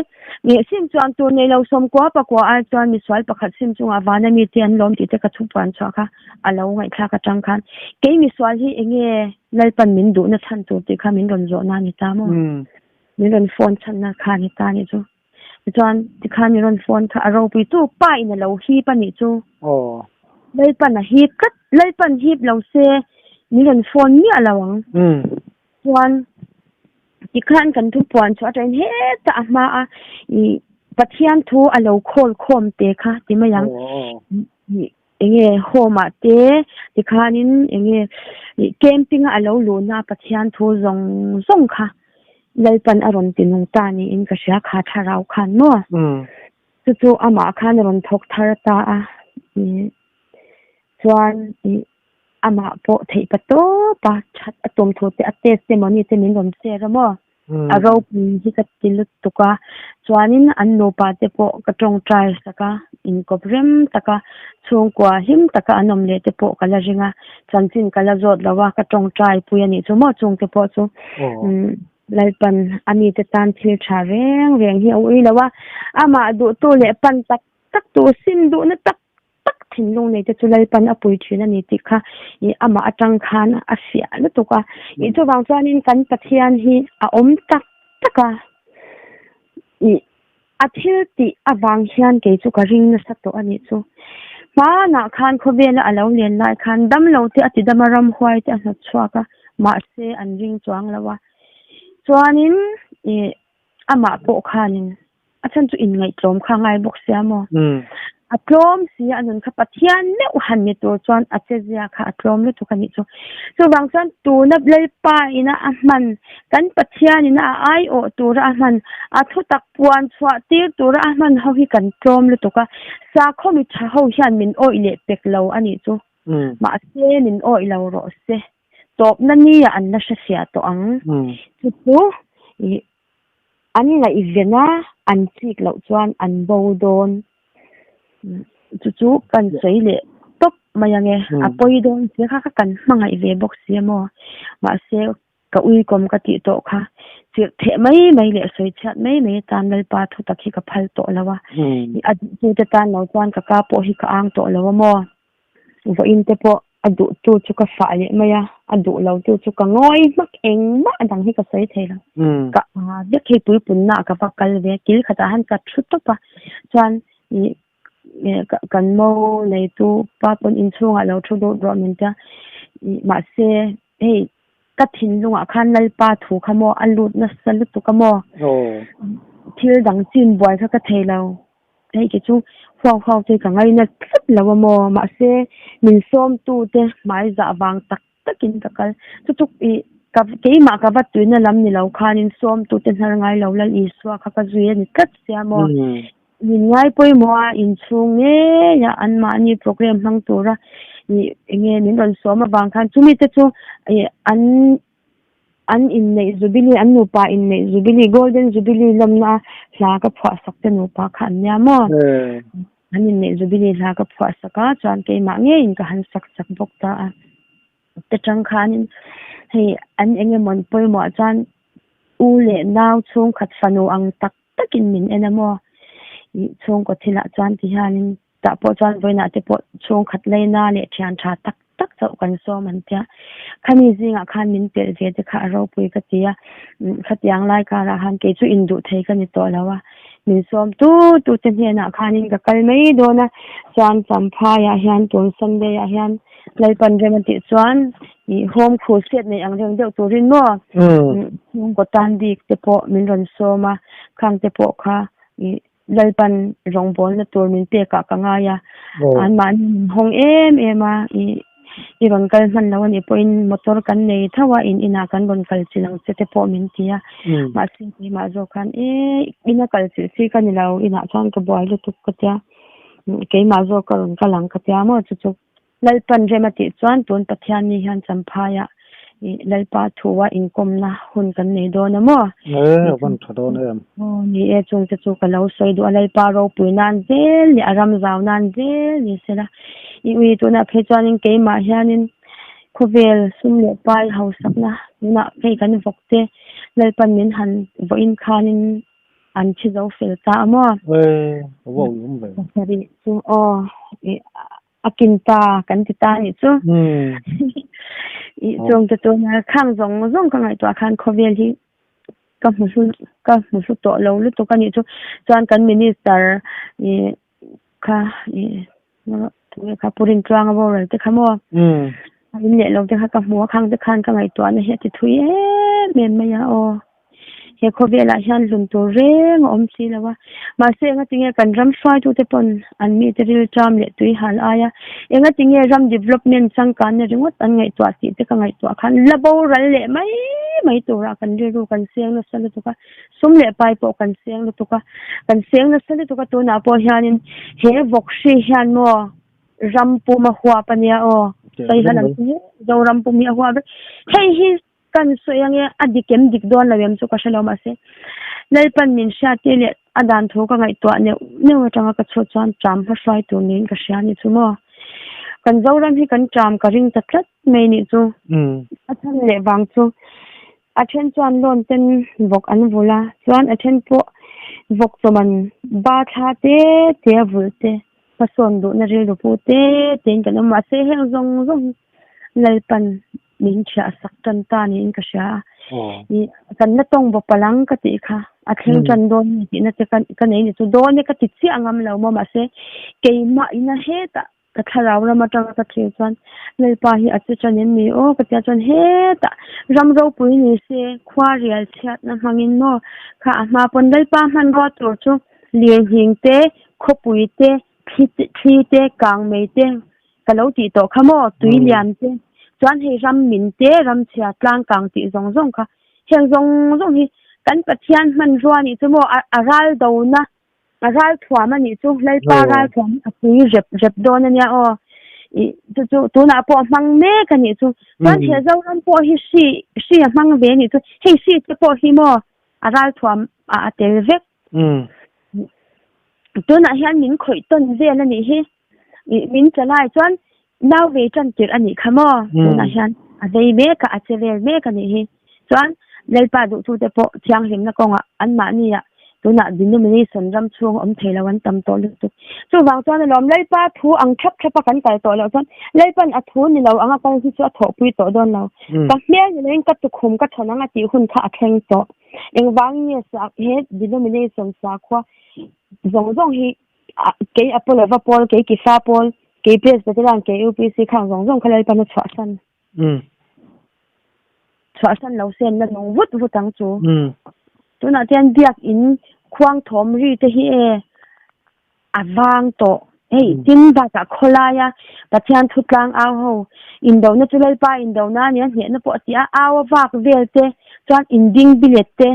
sim chuan tur nei lo sawmkua pakua ai chuan misual pakhat sim chungah vana mi te an lawm tih te ka thu puan chhuah kha a lo ngaihthlak atang khan kei misual hi enge Lalpan min duhna chhan tur tih kha min rawn zawhna a ni ta maw? Min rawn phone chhanna kha a ni ta a nih chu. Tichuan tikhan min rawn phone kha a ropui tu pa in a lo hip a nih chu. Lalpan a hip tlat, Lalpan hip lo se min rawn phone miah lo ang. Chuan tikhan kan thu puan chhuah atangin hetah a hma a ih Pathian thu a lo khawl khawm te kha ti mai ang. Enge home ah te tikhanin enge ih camping a alo luhna Pathian thu zawng zawng kha Lalpan a rawn ti nung ta niin ka hria kha thlarau khan maw? Chu chu amah khan a rawn thawk thar ta a ih chuan ih amah pawh theih pa tawp a that a tum thu te a test te mawni te min rawn share a maw? A ropui hi ka ti lutuk a, chuanin an nupa te pawh ka tawngtai sak a, inkawp rem taka chhungkua hlim taka an awm leh te pawh ka la ring a, chanchin ka la zawt lo a, ka tawngtai pui a nih chu maw chungte pawh chu Lalpan a mite tan thil tha reng reng hi a ui lo a, amah duhtu leh pan tak tak tu sim duhna tak tak thinlung nei te chu Lalpan a pui thin a ni tih kha ih amah atang khan a fiah lutuk a. Ih chuvang chuanin kan Pathian hi a awm tak tak a, ih a thil tih avang hian kei chu ka ring nasa tawh a nih chu. Hmanah khan khawvela a lo len lai khan damlo te a ti dam a, ramhuai te a hnawt chhuak a, mahse an ring chuang lo a. Chuanin ih amah pawh khanin A chhan chu inngaihtlawm kha a ngai bawk sia maw? A tlawm si a nun kha Pathian meuh han ni tur chuan a che zia kha a tlawm lutuk a nih chu. Chuvang chuan tuna Lalpa ina a hman, kan Pathian ina a aiawh tura a hman, a thutak puan chhuah tir tura a hman ho hi kan tlawm lutuk a, sakhaw mi tha ho hian min awih leh pek lo a nih chu. Mahse min awih lo rawh se. Tawpna nia an la hrefiah tawh ang. Chu chu ih An ngaihven a, an chik loh chuan an bo dawn. Chu chu kan sawi leh tawp mai ang e. A pawi dawn sia kha kha kan hmangaih ve bawk si a maw. Mahse ka uikawm ka tih tawh kha chirh theh mai mai leh sawi chhiat mai mai atan Lalpa thu tak hi ka phal tawh lo a. A duhtute tan lo chuan ka ka pawh hi ka ang tawh lo a maw. Vawiin te pawh a duhtu chu ka fah leh mai a, a duh lo tu chu ka ngawi hmak engmah dang hi ka sawi thei lo. Ka vek hei puipunna ah ka va kal ve, kil khatah han ka thu tawp a, chuan ih kan mo neitu pa pawn inchhungah lo thu deuh duah min tia, ih mahse hei ka thinlungah khan Lalpa thu kha maw a lut nasa lutuk a maw, thil dang chin buai kha ka thei lo. Hei ke chu huau huau te ka ngaina tlat lo a maw? Mahse min sawmtu te hmai zah vang tak takin ka kal. Chu chu ih ka keimah ka va tuina lam ni lo khanin sawmtu te hnar ngai lo Lal Isua kha ka zui a ni tlat sia maw? Min ngai pawimawh a inchhung ngei a anmahni program hmang tura ih enge min rawn sawm avang khan chumi te chu ih an An inneih Jubilee, an nupa inneih Jubilee, Golden Jubilee lawmna hla ka phuah sak te nupa kha an nia maw? An inneih Jubilee hla ka phuah sak a, chuan keimah ngeiin ka han sak sak bawk ta a. Te tang khanin hei an eng emaw pawimawh chuan u leh nau chhungkhat fanu ang tak takin min en a maw? Ih chhungkaw thilah chuan ti hianin Tah pawh chuan vawiinah te pawh chhungkhat leina leh thian tha tak tak chauh kan sawm an tia. Khami zingah khan min telh ve te kha a ropui ka ti a, khatiang lai karah khan kei chu induh thei ka ni tawh lo a, min sawm tu tu te hnenah khanin ka kal mai dawn a, chuan Champhaiah hian tun Sunday ah hian Lalpan rem a tih chuan ih home crusade nei ang reng deuh turin maw chhungkaw tan bik te pawh min rawn sawm a, khang te pawh kha ih Lalpan rawngbawlna tur min pekah ka ngai a, anmahni min hawng em em a, ih i rawn kal hman lo anih pawhin motor kan nei tho a, in inah kan rawn kal chilh ang che te pawh min ti a, mahse keimah zawk khan e ina kal chilh chi ka ni lo, inah chuan ka buai lutuk ka tia, keimah zawk ka rawn kal ang ka tia maw chu chu. Lalpan rem a tih chuan tun Pathianni hian Champhaiah ih Lalpa thua inkawmna hun kan nei dawn a maw? E, a van tha dawn em. Aw ni e, chungte chu ka lo sawi duh a, Lalpa ropui nan zel leh a ram zau nan zel ni sela. I ui tunah phei chuanin keimah hianin khawvel sum leh pai hausakna tunah phei kan vawk te Lalpan min han vawiin khanin an thi zo fel ta a maw? E, a va awm ve. Pasarih chu aw i a kin ta kan ti ta nih chu. I chuang te chuan khang zawng zawng ka ngaihtuah khan khawvel hi ka hmu hlu ka hmu hlu tawh lo lutuk a nih chu. Chuan kan minister i kha i tunge kha Pu Rintluanga boral te kha maw a in leh lo te kha ka hmu a khang te khan ka ngaihtuah na hi a ti thui em em mai a aw. He khawvelah hian hlun tur reng a awm si lo a, mahse engatinge kan ram hruaitute pawn an mite rilṭam leh tui hal aia engatinge ram development changkanna ringawt an ngaihtuah tih te ka ngaihtuah khan la boral leh mai mai turah kan rilru kan seng nasa lutuk a, sum leh pai pawh kan seng lutuk a, kan seng nasa lutuk a tunah pawh hianin he vawk hri hian maw ram pum a huap a nia aw, sawiha lam chu Zoram pum hi a huap vek, hei hi Kan sawi ange, a dik em dik dawn lo em chu ka hre lo mahse Lalpan min hria tih leh a dan thu ka ngaihtuah neuh neuh atanga ka chhuah chuan ṭam hma hruai tur niin ka hria ni chu maw. Kan Zoram hi kan ṭam ka ring ta tlat mai nih chu. A chhan leh vang chu a then chuan loan ten vawk an vulh a, chuan a then pawh vawk chawman ba thla te te a vulh te, hmasawn duhna rilru pu te tein kan awm mahse heng zawng zawng hi Lalpan min thiah sak tan ta niin ka hria a. I kan la tawng bawp palang ka tih kha a thleng tan dawn ni tihna te ka ka nei ni chu dawn e ka ti chiah ngam lo maw mahse keimah ina hetah ka thlarau ram atanga ka thlir chuan Lalpa hi a che tan em ni aw ka tia chuan hetah ram ropui ni se khua rial chhiatna hmangin maw kha a hma pawn Lalpa hmanrua tur chu lirnghing te khawpui te thli thli te kangmei te Ka lo tih tawh kha maw, tui lian te, chuan hei ram min te, ram chhia tlang kang tih zawng zawng kha, heng zawng zawng hi kan Pathian hmanrua nih chu maw, a ral dona, a ral thuam a nih chu, Lalpa ral thuam hi a pui rep rep dawn a nia aw, ih chu chu tunah pawh a hmang mek a nih chu, chuan he Zoram pawh hi hri hri a hmang ve a nih chu, hei hri te pawh hi maw a ral thuam ah a tel vek. Tunah hian min khawih tawn vel a nih hi. Ih min che lai chuan nau vei tan tirh a nih kha maw tunah hian a vei mek a a che vel mek a nih hi chuan Lalpa duhtute pawh thianghlimna kawngah anmahnia tunah denomination ram chhung awm thei lo an tam tawh lutuk chuvang chuan alawm Lalpa thu ang thap thap a kan kal tawh loh chuan Lalpan a thu ni lo anga kal hi chu a thawhpui tawh dawn lo ka hmel ni loin ka tukhum ka thawn anga tih hun kha a thleng tawh engvang nge he denomination sakhua zawng zawng hi Kei Apolova pawl, kei Kifa pawl, kei Presbyterian, kei UPC khang zawng zawng kha Lalpan a chhuahsan. Chhuahsan lo se an la nung vut vut ang chu. Tunah chuan biakin khuang thawm ri te hi e a vang tawh. Hei tin bakah khawlaia Pathian thu tlang au ho indona chu Lalpa indona a nia hnehna pawh a ti a, au a vak vel te chuan inding bilet te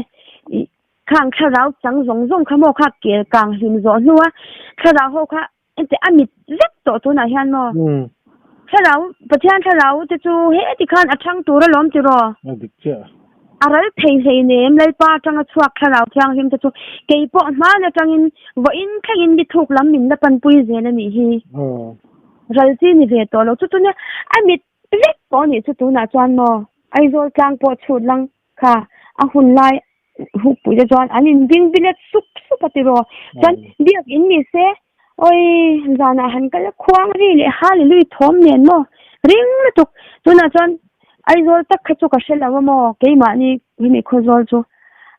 Khang thlarau chang zawng zawng kha maw kha kel kang hlim zawh hnua thlarau ho kha engti a mit vek tawh tunah hian maw thlarau Pathian thlarau te chu heti khan a thang tur alawm tiraw? A dik chiah. A ral thei hleinem Lalpa atanga chhuak thlarau thianghlim te chu kei pawh hman atangin vawiin thlengin mi thuk lam min la panpui zel a nih hi. Ral chi ni ve tawh lo chu chu nia a mit vek tawh a nih chu tunah chuan maw Aizawl tlang pawh chhut lang Kha a hun lai hukpui te chuan an in bing bilet sup sup a tiraw. Chuan biak in ni se awi zanah han kal a khuang ri leh hallelujah thawm nen maw ring lutuk. Tunah chuan Aizawl tak kha chu ka hre lo a maw, keimahni hemi Khawzawl chu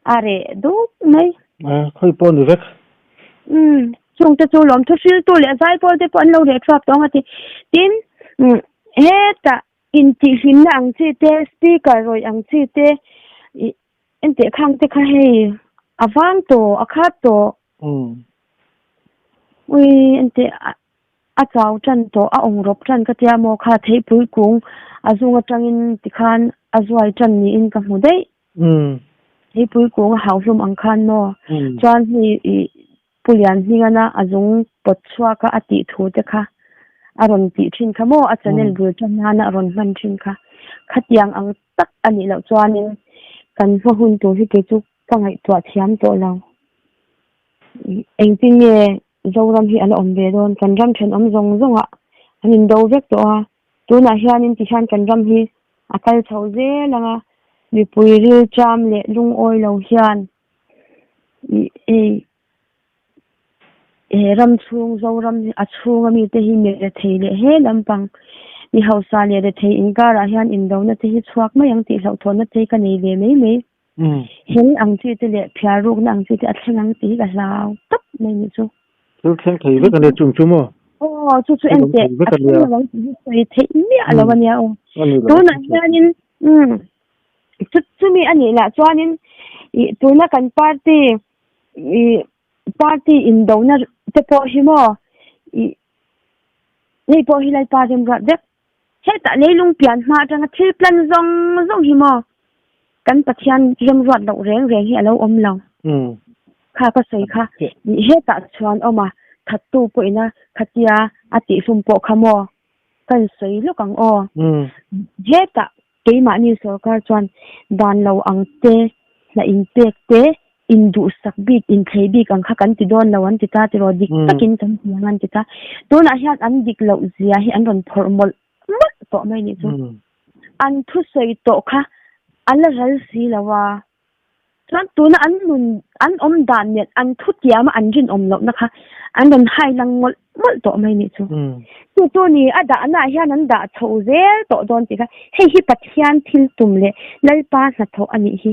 a reh dup mai. A, khawi pawh a ni vek. Umm, chungte chu lawmthu hriltu leh zaipawl te pawh an lo reh thuap tawng a ti. Tin, hetah intihhlimna ang chi te, speaker rawih ang chi te, ih enteh khang te kha hei a vang tawh, a khat tawh. Umm. Ui, enteh a chau tan tawh, a awng rawp tan ka tia maw kha theipui kung a zung atangin tikhan a zuai tan niin ka hmu daih. Umm. Theipui kung a hauhlum ang khan maw? Umm. Chuan hei ih Pu Lianhmingana a zung pawt chhuak a a tih thu te kha a rawn tih thin kha maw? A channel bul tan nana a rawn hman thin kha. Khatiang ang tak a nih loh chuanin kan hma hun tur hi kei chu ka ngaihtuah thiam tawh lo. Engtin nge Zoram hi a la awm ve dawn? Kan ram thenawm zawng zawngah an indo vek tawh a, tunah hianin tihian kan ram hi a kal chho zel ang a, mipui rilṭam leh lungawi lo hian Hei he ram chhung Zoram a chhunga mite hi mi rethei leh he lampang mi hausa leh rethei inkarah hian indona te hi chhuak mai ang tih hlauhthawnna te hi ka nei ve mai mai. Hel ang chi te leh phiar rukna ang chi te a thleng ang tih hi ka hlau tawp mai nih chu. Thil thleng thei vek a nia chung chu maw? Aw chu chu en teh a thleng lo ang tih hi sawi theih miah lo a nia aw. Tunah hianin umm chu chumi a nih lah chuanin ih tuna kan party ih party indona te pawh hi maw ih hei pawh hi Lalpa remruat vek hetah leilung pian hma atanga thil plan zawng zawng hi maw kan Pathian remruat loh reng reng hi a lo awm lo kha ka sawi kha ih hetah chuan awm a thattu pawhin a khatia a tihhlum pawh kha maw kan sawi lawk ang aw hetah Keimahni sorkar chuan dan lo ang te, hna inpek te, induhsak bik, inthlei bik ang kha kan ti dawn lo an ti ta tiraw, dik takin kan ti ang an ti ta. Tunah hian an dik loh zia hi an rawn phawrh mawlh mawlh tawh mai nih chu. An thusawi tawh kha a la ral si lo a. Chuan tuna an nun, an awm dan nen an thutiam a an rinawm lohna kha an rawn hai lang mawlh mawlh tawh mai nih chu. Chu chu ni a dahna ah hian an dah chho zel tawh dawn tih kha hei hi Pathian thil tum leh Lalpa hnathawh a nih hi.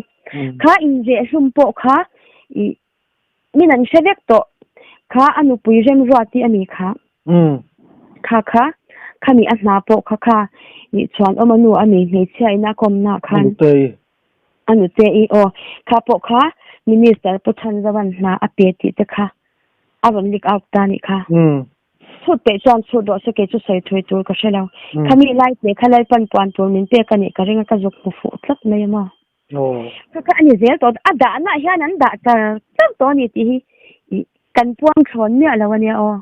Kha inzehhlum pawh kha ih min an hre vek tawh. Kha a nupui Remruati a ni kha. Kha kha khami a hna pawh kha kha ih chhuanawm a nu a ni hmeichhia in a kawmna ah khan. A nute i aw kha pawh kha Minister Pu Chhanzovan hna a pe tih te kha a rawn leak out ta nih kha. Chhut peih chuan chhut rawh se kei chu sawi thui tur ka hre lo. Khami lai te kha Lalpan puan tur min pek a nih ka ring a ka zuk hmu fuh tlat mai a maw. Kha kha a ni zel tawh a dahna hian an dah char char tawh a ni tih hi kan puang thlawn miah lo a nia aw.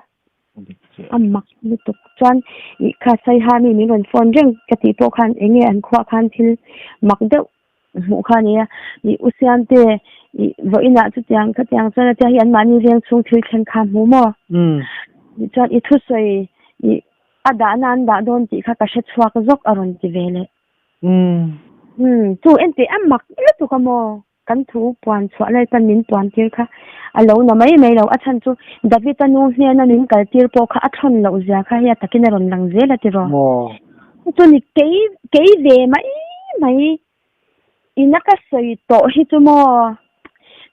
A mak lutuk chuan ih kha Saiha mi min rawn phone reng ka tih pawh khan eng nge an khuah khan thil mak deuh hmuh kha a ni a, ih u Siamte ih vawiinah chutiang khatiang chuan a tia hi anmahni veng chhung thil thleng kha hmu maw? Tih chuan i thusawi ih a dahna an dah dawn tih kha ka hre chhuak zawk a rawn ti ve leh. Umm chu enteh a mak lutuk a maw? Kan thu puan chhuah lai chuan min puan tir kha a lo na mai mai lo. A chhan chu David-a nu hnena min kal tir pawh kha a thawn loh zia kha hei a takin a rawn lang zel a tiraw. Chu ni kei kei ve mai mai ina ka sawi tawh hi chu maw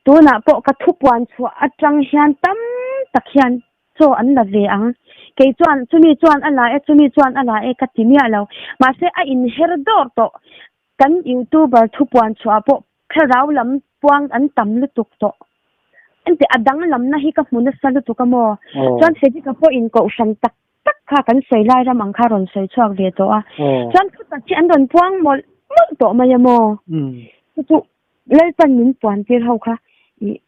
tunah pawh ka thu puan chhuah atang hian tam tak hian chaw an la ve ang. Kei chuan chumi chuan a la e chumi chuan a la e ka ti miah lo. Mahse a inher dawr tawh. Kan youtuber thupuan chhuah pawh thlarau lam puang an tam lutuk tawh. Ente a danglamna hi ka hmu nasa lutuk a maw? Chuan Fedika pawh in kohhran tak tak kha kan sawi lai ram ang kha rawn sawi chhuak ve tawh a. Chuan thu tak hi an rawn puang mawlh mawlh tawh mai a maw? Chu chu Lalpan min puan tir ho kha ih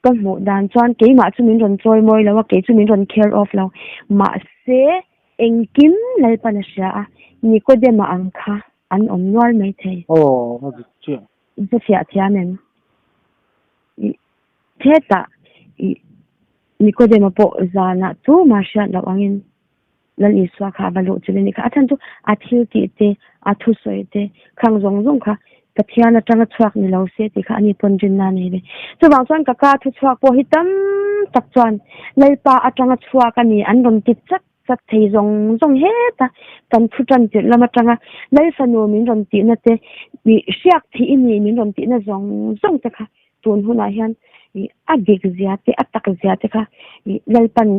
ka hmuh dan chuan keimah chu min rawn chawi mawi lo a, kei chu min rawn care off lo. Mahse engkim Lalpan a hria a, Nikodema ang kha an awm nual mai thei. Aw, a dik chiah. I hre fiah thiam em? I hetah i Nikodema pawh zanah chu mah hriat loh angin Lal Isua kha a va luh chilh a nih kha. A chhan chu a thil tih te, a thusawi te, khang zawng zawng kha Pathian atanga chhuak ni lo se tih kha ani pawn rinna a nei ve. Chuvang chuan ka ka thu chhuak pawh hi tam tak chuan Lalpa atanga chhuak a ni an rawn ti chat. chat thei zawng zawng heta kan thu tan tirh lam atanga Lal fanu min rawn tihna te, ih hriak thih i nih min rawn tihna zawng zawng te kha tun hunah hian ih a dik zia te a tak zia te kha ih Lalpan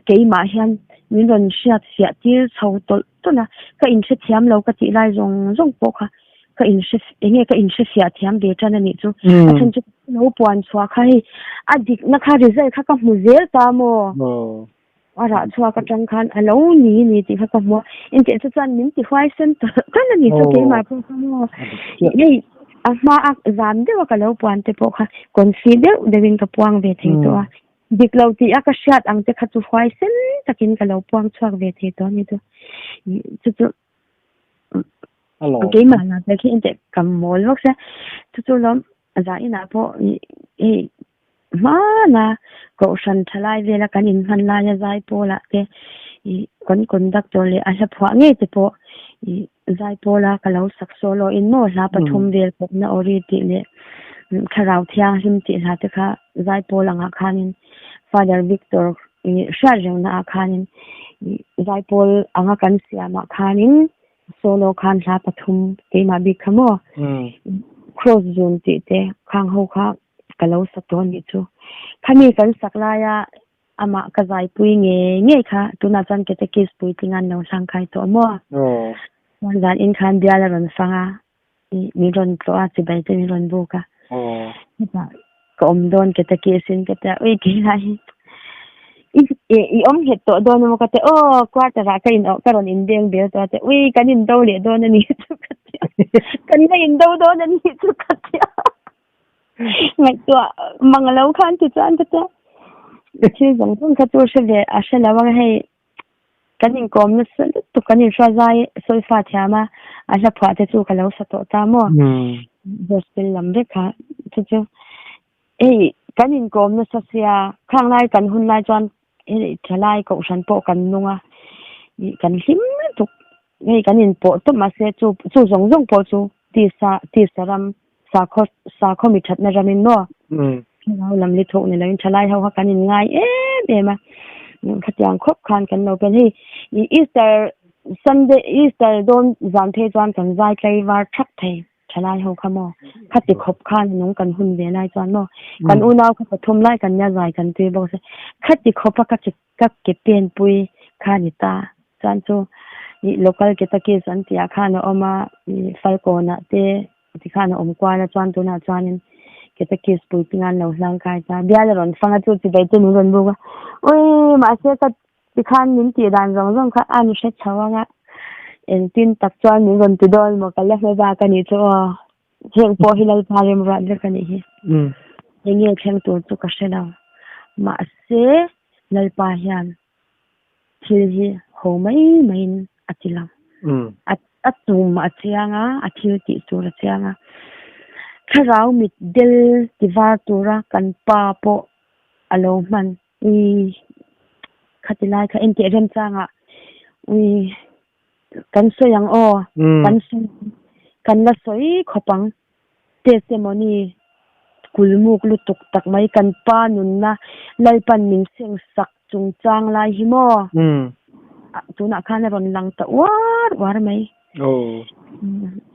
keimah hian min rawn hriat fiah tir chho tawlh tawlh a, ka inhrethiam lo ka tih lai zawng zawng pawh kha ka inhre enge ka inhrefiah thiam ve tan a nih chu. A chhan chu lo puan chhuah kha hei a dikna kha result kha ka hmu zel ta maw? A rah chhuak atang khan a lo ni ni tih kha ka hmu a, engtiah chu chuan min ti huaisen tawlh tawlh a nih chu keimah pawh kha maw? Hei a hma a zam deuh a ka lo puan te pawh kha confi deuh deuhin ka puang ve thei tawh a, dik lo tih a ka hriat ang te kha chu huaisen takin ka lo puang chhuak ve thei tawh a ni chu. Chu chu keimah lah te khi engtiah ka mawl vak sia, chu chu lawm zah inah pawh hei hmana kohhran thalai vela kan inhman laia zai pawlah te ih kan conductor leh a hla phuah ngei te pawh ih zai pawla ka lo sak solo in maw hla pathum vel pawhna awri tih leh thlarau thianghlim tih hla te kha zai pawl angah khanin Father Victor ih hriat rengna ah khanin ih zai pawl anga kan siamah khanin solo khan hla pathum keimah bik kha maw cross zun tih te khang ho kha ka lo sak tawh a nih chu. Khami kan sak laia amah ka zaipui ngei ngei kha tunah chuan catechist puitling an lo hlangkai tawh maw? Chuan zan in khan bial a rawn fang a, min rawn tlawh a, chibai te min rawn buk a. Hetah ka awm dawn catechist in ka tia, ui keimah hi i awm nghet tawh dawn emaw ka tia, aw quarter ah ka in ka rawn inbeng bel tawh a tia, ui kan indo leh dawn a nih chu ka tia, kan la indo dawn a nih chu ka tia. Ngaihtuah mang lo khan ti chuan ka tia thil zawng zawng kha chu hre ve a hre lo ang hei kan inkawm nasa lutuk kan inhruai zai solfa thiam a a hla phuah te chu ka lo sa tawh ta maw gospel lam vek kha chu chu hei kan inkawm nasa sia khang lai kan hun lai chuan hei thalai kohhran pawh kan nung a ih kan hlim lutuk hei kan inpawh tawp mahse chu chu zawng zawng pawh chu tisa tisa ram sakhaw sakhaw mi thatna ramin maw thlarau lam li thawk ni loin thalai ho kha kan in ngai em em a khatiang khawp khan kan lo pen hei i Easter Sunday Easter dawn zan phei chuan kan zai tlai var thak thei thalai ho kha maw khati khawp khan nung kan hun ve lai chuan maw kan unau kha pathum lai kan nia zai kan tui bawk se khati khawpa ka ka ke pen pui kha ni ta chuan chu i local catechist an tih ah khan a awm a i falkawn ah te tikhan a awm kual a chuan tunah chuanin catechist puitling an lo hlang kai ta bial a rawn fang a chu chibai te min rawn buk a ui mahse ka tikhan min tih dan zawng zawng kha a ni hre chho ang a engtin tak chuan min rawn ti dawn maw ka la hma bak a nih chu aw heng pawh hi Lalpa remruat vek a nih hi enge thleng tur chu ka hre lo mahse Lalpa hian thil hi ho mai maiin a ti lo. A tum a chiang a, a thil tih tur a chiang a. Thlarau mit del ti var tura kan pa pawh a lo hman. Ui khati lai kha enteh remchangah ui kan sawi ang aw, kan sawi kan la sawi khawp ang. Testimony kulmuk lutuk tak mai kan pa nunna Lalpan min seng sak chungchang lai hi maw? Tunah khan a rawn lang ta uar uar mai.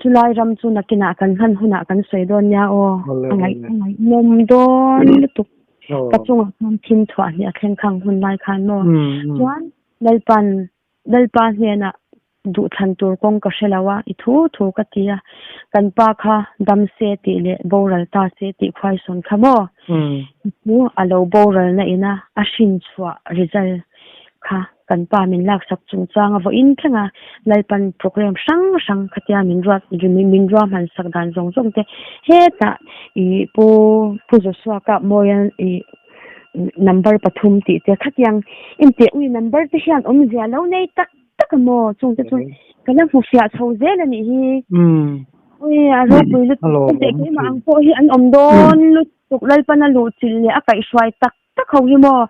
Chulai ram chu nakinah kan hman hunah kan sawi dawn nia aw. A ngaihnawm dawn lutuk. Ka chungah khan thim thuah hnih a thleng khang hun lai khan maw? Chuan Lalpan Lalpa hnenah duhthlan tur kawng ka hre lo a, i thu thu ka ti a, kan pa kha dam se tih leh boral ta se tih khuaisawn kha maw? Chu a lo boral na ina a hrin chhuah result kha kan pa min laksak chungchang a vawiin thleng a, Lalpan program hrang hrang khatia min ruat min ruahman sak dan zawng zawng te hetah ih Pu Pu Joshua kap mawian ih number pathum tih te khatiang intih ui number te hian awmzia lo nei tak tak a maw chung te chu ka la hmu fiah chho zel a nih hi ui a ropui lutuk teh keimah ang pawh hi an awm dawn lutuk Lalpan a luh chilh leh a kaihhruai tak tak ho hi maw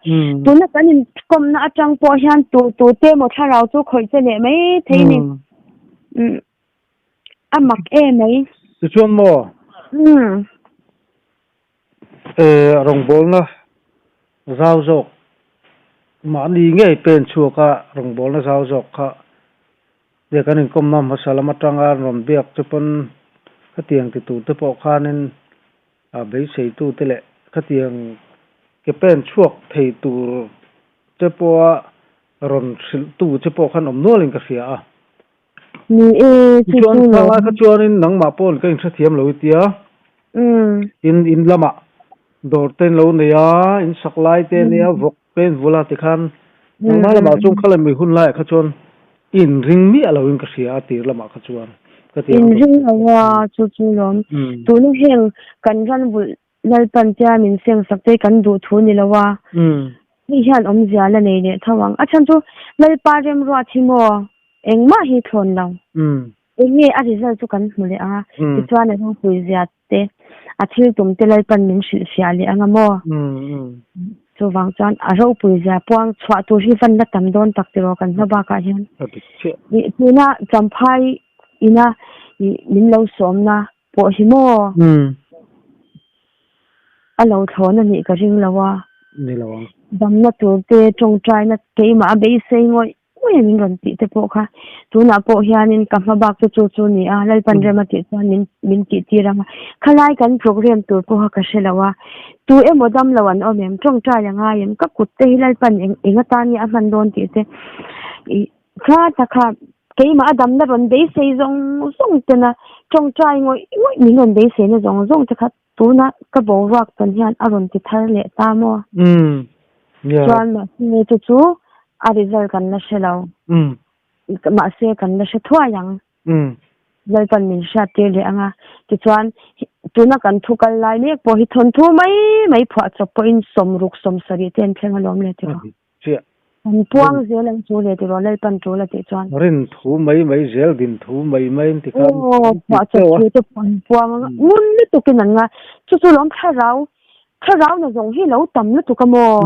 tuna kan inkawmna atang pawh hian tu tu te maw thlarau chu khawih che leh mai thei ni a mak em mai. Tichuan maw? Rawngbawlna zau zawk. Mahni ngei pen chhuak a rawngbawlna zau zawk kha nge kan inkawmna hmasa lam atanga rawn biak che pawn khatiang ti tur te pawh khanin a beiseitu te leh khatiang ke pen chhuak thei tur che pawha rawn hrilh tu che pawh khan awm nualin ka hria a. Ni e, chu Tichuan chu khang lai lawm. kha chuanin nangmah pawhin ka inhrethiam lo i tia. Tin in lamah dawr te in lo nei a, in sak lai te ania, vawk te in vul a tikhan nangmah lamah chuan kha leh mi hun laiah kha chuan i inring miah loin ka hria a tir lamah kha chuan ka ti ang. Inring lo a, chu chu lawm. Tuna heng kan ran vulh Lalpan tia min seng sak te kan duh thu ni lo a, hei hian awmzia la nei leh tho ang. A chhan chu Lalpa remruat hi maw engmah hi thlawn lo. Eng nge a result chu kan hmu leh ang a, tichuan a ropui zia te, a thil tum te Lalpan min hrilhfiah leh ang a maw? Chuvang chuan a ropui zia puang chhuah tur hi van la tam dawn tak tiraw kan hma bakah hian. Tuna Champhai ina min lo sawmna pawh hi maw? A lo thlawn a nih ka ring lo a. Ni lo ang. Damna tur te tawngtaina keimah a beisei ngawih ngawih a min rawn tih te pawh kha tunah pawh hianin ka hma bak te chu chu ni a, Lalpan rem a tih chuan min min tih tir ang a. Khalai kan program tur pawh kha ka hre lo a, tu emaw dam lo an awm em, tawngtai a ngai em, ka kut te hi Lalpan eng eng atan nge a hman dawn tih te ih kha ta kha keimah a damna rawn beisei zawng zawng tena tawngtai ngawih ngawih min rawn beiseina zawng zawng te kha Tuna ka boruak tawn hian a rawn ti thar leh ta maw? Umm. Yeah. Chuan mahse chu chu a result kan la hre lo. Umm. Mahse kan la hre thuai ang. Umm. Lalpan min hriat tir leh ang a. Tichuan tuna kan thu kal lai mek pawh hi thawnthu mai mai phuah chawp pawhin sawmruk sawmsarih te an thleng alawm le tiraw. Chiah. Kan puang zel ang chu le tiraw Lalpan tul a tih chuan. Rin thu mai mai zel din thu mai mai an ti khan. Aw phuah chawp thu te pawh an puang ang a ngun lutuk in an nga chu chu lawm thlarau thlarau na zawng hi lo tam lutuk a maw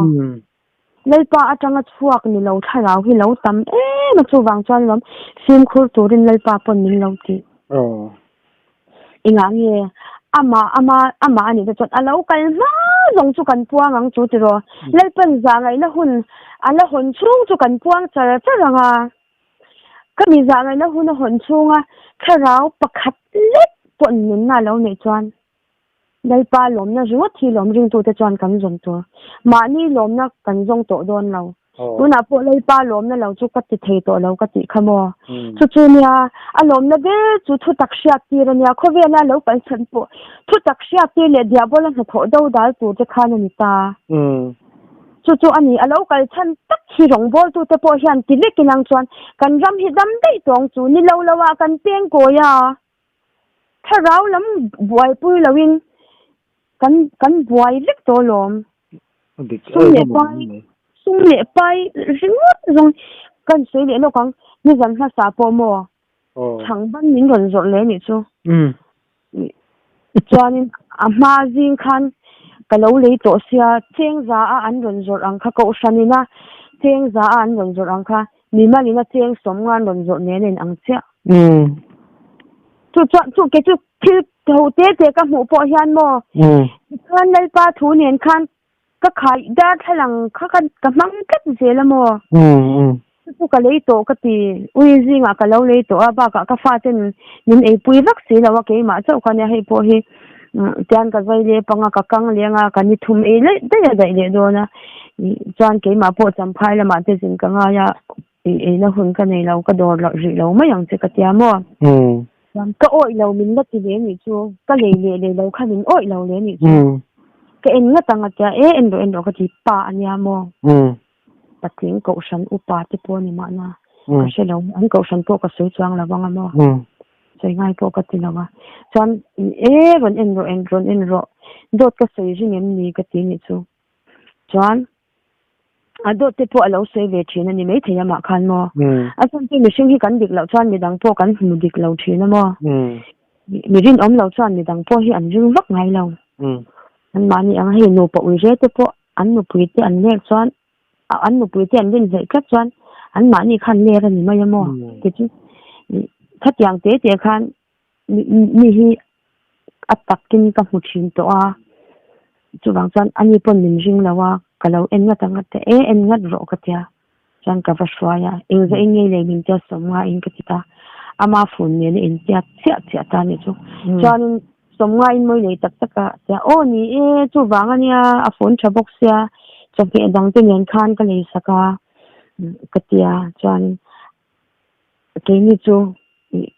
Lalpa atanga chhuak ni lo thlarau hi lo tam em a chuvang chuan lawm fimkhur turin Lalpa pawn min lo tih. Aw. Engah nge amah ama amah a nih te chuan a lo kal hma zawng chu kan puang ang chu tiraw. Lalpan zah ngaihna hun a la hawn chhung chu kan puang char char ang a. Ka mi zah ngaihna hun a hawn chhunga thlarau pakhat lek pawh nunna a lo neih chuan Lalpa lawmna ringawt hi lawm ringtute chuan kan zawm tur. Mahni lawmna kan zawng tawh dawn lo. Tunah pawh Lalpa lawmna lo chu ka ti thei tawh lo ka tih kha maw? Chu chu nia, a lawmna ber chu thutak hriat tir a nia. Khawvela lo kal chhan pawh thutak hriat tir leh diabola hnathawh do dal tur te khan a ni ta. Chu chu a ni, a lo kal chhan tak hi rawngbawltute pawh hian ti vek inang chuan kan ram hi dam daih tawng chu ni lo lo ah kan peng kawi a. Thlarau lam buaipui loin kan kan buai vek tawh alawm. Sum leh pai sum leh pai ringawt zawng kan sawi leh lawk ang nizan hmasa pawh maw chhang ban min rawn zawrh leh anih chu. Chuanin a hma zing khan ka lo lei tawh sia chengza a an rawn zawrh ang kha kohhran ina chengza a an rawn zawrh ang kha Mimal in a cheng sawm nga an rawn zawrh nen a in ang chiah. Chu chuan chu ke chu thil ho te te ka hmuh pawh hian maw tikhan Lalpa thu nen khan ka khai darthlalang kha ka ka hmang tlat zel a maw. Chu chu ka lei tawh ka ti ui zingah ka lo lei tawh a bakah ka faten min eipui vak si lo a keimah chauh kha nia hei pawh hi tian ka zai leh panga ka kang leng a ka ni thum ei laih daih a daih leh dawn a chuan keimah pawh champhai lamah te zin ka ngai a ih eina hun ka nei lo ka dawr loh rih lo mai ang che ka tia maw chuan ka awih lo min la ti leh nih chu ka lei leh lei lo kha min awih lo leh nih chu ka en ngat ang a tia e en rawh en rawh ka ti pa a nia maw patling kohhran upa te pawh a ni mahna ka hre lo an kohhran pawh ka sawi chuang lo vang a maw. Sawi ngai pawh ka ti lo a. Chuan e rawn en rawh en rawn en rawh dawt ka sawi ring em ni ka ti nih chu. Chuan a dawt te pawh a lo sawi ve thin a ni maithei amah khan maw. A chhan chu mihring hi kan dik loh chuan midang pawh kan hmu dik lo thin a maw. Mi rinawm lo chuan midang pawh hi an ring vak ngai lo. Anmahni ang hei nupa uire te pawh an nupui te an lek chuan an nupui te an rin hleih tlat chuan an mahni khan ler a ni mai a maw ti chu khatiang te te khan mi hi a takin ka hmu thin tawh a chuvang chuan ani pawn min ring lo a. Ka lo en ngat ang a ti a, e en ngat rawh ka tia. Chuan ka va hruai a, engzah in ngei lei min tia sawmnga in ka ti ta. Ama phone nen a intiat chiah chiah ta nih chu. Chuanin sawmnga in mawi lei tak tak a tia, aw ni e, chuvang a nia, a phone tha bawk sia, chawhmeh dang te nen khan ka lei sak a ka tia. Chuanin keini chu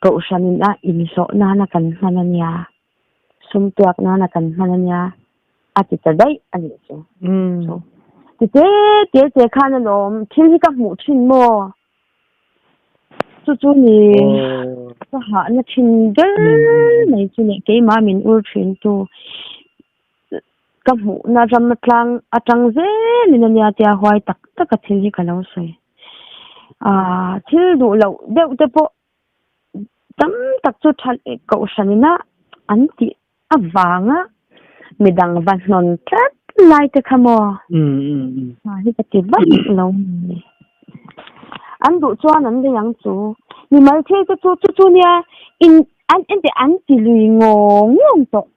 kohhran in a inhlawh nana kan hman a nia, sum tuak nana kan hman a nia. a ti ta daih a nih chu. Ti te te te khan alawm thil hi ka hmuh thin maw? Chu chu ni ka hahna thin ber mai chu leh keimah min ur thin tu ka hmuhna ram atlang atang zelin ania tia huai tak tak a thil hi ka lo sawi. Aaa thil duh loh deuh te pawh tam tak chu tha kohhran ina an tih avanga midang va hnawn tlat lai te kha maw? Hi ka ti vak lo ni. An duh chuan an lei ang chu. Mimal thil te chu chu chu nia in an ente an ti lui ngawng ngawng tawh.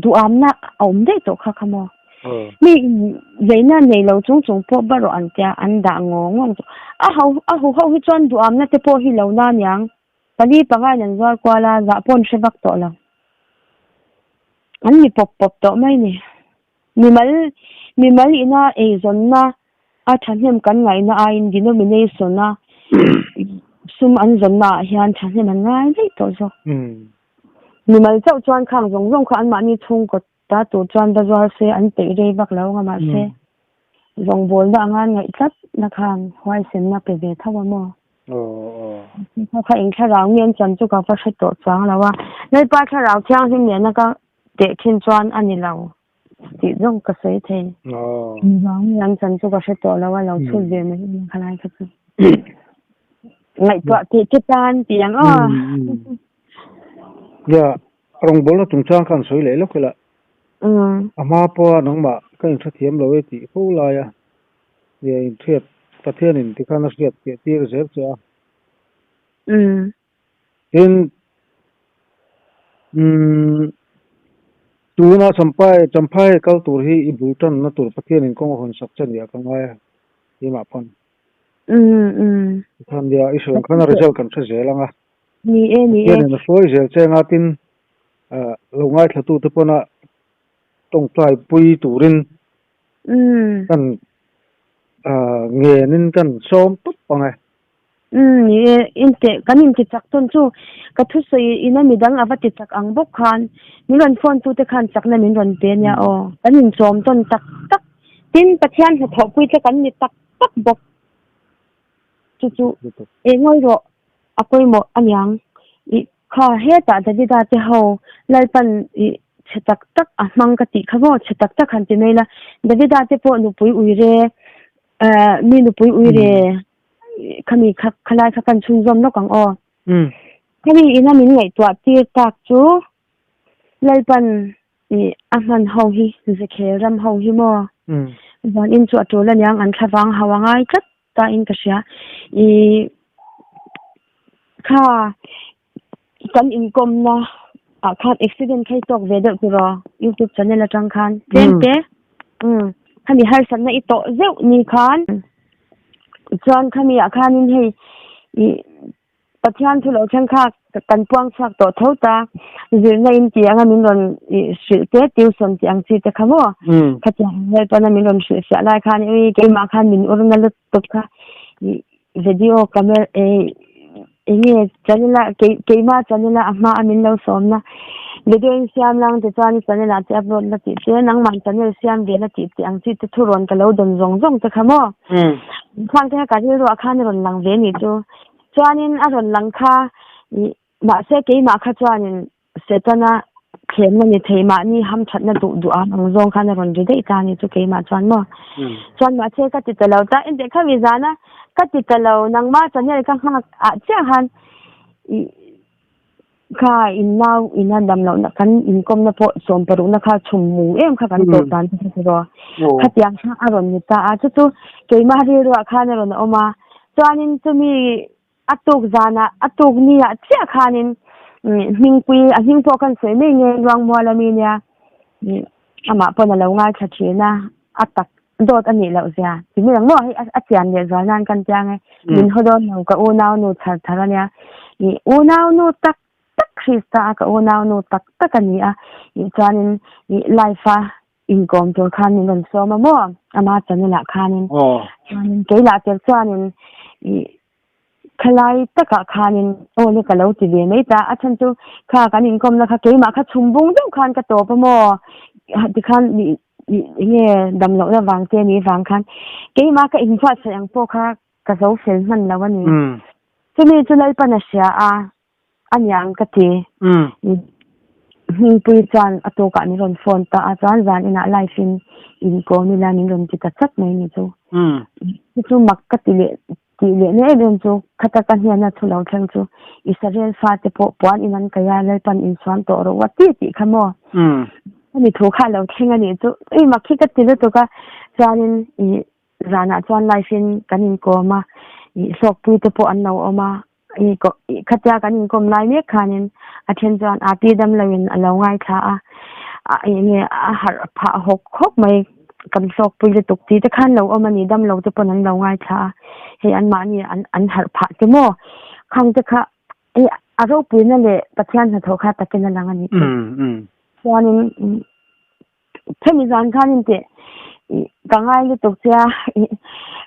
Duhamna a awm daih tawh kha kha maw? Mi in zeina nei lo chung chung pawh va rawh an tia an dah ngawng ngawng tawh. A ho a hu ho hi chuan duhamna te pawh hi lo na niang. Pali panga in an zuar kual a, zah pawh an hre vak tawh lo. An mi pawp pawp tawh mai ni. Mimal mimal ina eizawnna a thahnem kan ngaihna aiin denomination a sum an zawnna ah hian thahnem an ngai daih tawh zawk. Mimal chauh chuan khang zawng zawng kha anmahni chhungkaw ta tur chuan va zuar se an peih rei vak lo anga mahse rawngbawlna anga an ngaih tlat na khan huaisenna pe ve tho a maw? Kha kha eng thlarau nge an chan chu ka va hre tawh chuang lo a, Lalpa thlarau thianghlim nena ka teh thin chuan a ni lo tih zawng ka sawi thei. Engvang nge an chan chu ka hre tawh lo a, lo chhut ve mai mai khalai kha chu. Ngaihtuah tih te tan tih ang aw. Ya, Rawngbawlna chungchang kha an sawi leh lawk ila. A hma pawha nangmah ka inhrethiam lo e tih fo laia nia inhriat Pathianin tikhan a hriat piah tir zel che a. Tin, umm tuna Champhai Champhai kal tur hi i bul tanna tur Pathianin kawng a hawn sak che nia ka ngai a, keimah pawn. Tikhan nia i hrilh ang khan a result kan hre zel ang a. Ni e, ni e. Pathianin a hruai zel che anga tin lo ngaithlatute pawna tawngtai pui turin kan ngenin kan sawm tawp ang e. Umm ni e, inte kan inti chak tawn chu ka thusawi ina midang a va ti chak ang bawk khan min rawn phone tute khan chakna min rawn pe ania aw. Kan inchawm tawn tak tak tin Pathian hnathawhpui te kan ni tak tak bawk. Chu chu e ngawi rawh a pawimawh aniang i kha hetah Davida te ho Lalpan i chhe tak tak a hmang ka tih kha maw chhe tak tak han ti mai la Davida te pawh nupui uire eh mi nupui uire khami kha khalai kha kan chhunzawm lawk ang aw khami ina min ngaihtuah tir tak chu Lalpan i a hman ho hi Zekhel ram ho hi maw van in chu a tul aniang an thlavang ho a ngai tlat ta in ka hria i kha kan inkawmna ah khan accident kha i tawk ve deuh tiraw youtube channel atang khan tlem te umm khami harsatna i tawh zeuh ni khan chuan khami ah khanin hei ih Pathian thu lo thleng kha kan puang chhuak tawh tho ta, zirna in tih anga min rawn hrilh te, tuition tih ang chi te kha maw? Khatiang ang vel pawn a min rawn hrilh fiah lai khan ui keimah khan min ur na lutuk kha video camera enge channel a keimah channel a a hma a min lo sawm na video in siam lang te chuan i channel ah te upload la tih te nangmah channel siam ve la tih tih ang chi te thu rawn ka lo dawn zawng zawng te kha maw? Khang te kha ka rilru ah khan a rawn lang ve nih chu. Chuanin a rawn lang kha ih mahse keimah kha chuanin Setana thlemna ni thei mahni hamthatna duh duh ang ang zawng khan a rawn ri daih ta a ni chu keimah chuan maw. Chuan mahse ka ti ta lo ta enteh kha mi zana ka ti ta lo nangmah channel ka nghak ah chiah khan ih Kha in nau ina dam lohna kan inkawmna pawh sawm parukna kha chhum mu em kha kan tawp dan te kha chu rawh. Khatiang kha a rawn ni ta a, chu chu keimah rilruah khan a rawn awm a. Chuanin chumi a tuk zanah a tuk niah chiah khanin hmingpui a hming pawh kan sawi mai nge Luangmual ami nia. Amah pawn a lo ngaithla thin a, a tak dawt a nih loh zia. Ti mai ang maw hei a chian leh zual nan kan tia nge. Min haw dawn lo ka unaunu chhar thar a nia. Ih unaunu tak tak Krista a ka unaunu tak tak a ni a. Ih chuanin ih life a inkawm tur khan min rawn sawm a maw ama channel ah khanin. Chuanin kei lah tel chuanin ih Khalai takah khanin aw le ka lo ti ve mai ta, a chhan chu kha kan inkawmna kha keimah kha chhum bung deuh khan ka tawp a maw? Tikhan enge damlohna vang te ni vang khan keimah ka inbuatsaih ang pawh kha ka zo fel hman lo a ni. Chumi chu Lalpan a hria a, a niang ka ti. Hmingpui chuan a tukah min rawn phone ta a, chuan zan inah live in inkawm ila min rawn ti ta chat mai ni chu. Chu chu mak ka ti leh tih leh na em em chu khata ka hnena thu lo thleng chu Israel fate pawh puan in an kai a, Lalpan insuan tawh rawh u a ti tih kha maw? Hemi thu kha a lo thleng a nih chu. Ui mak hi ka ti lutuk a, chuanin ih zanah chuan live in kan inkawm a, ih hlawkpui te pawh an lo awm a, Khatia kan inkawm lai mek khanin a then chuan a pi dam loin a lo ngaithla a, eng nge a harh phah hawk hawk mai kan hlawkpui lutuk tih te khan lo awm a ni, dam lo te pawn an lo ngaithla a, hei anmahni an harh phah te maw khang te kha hei a ropuina leh Pathian hnathawh kha takin a lang a nih chu. Chuanin Hemi zan khan in teh ka ngai lutuk che a,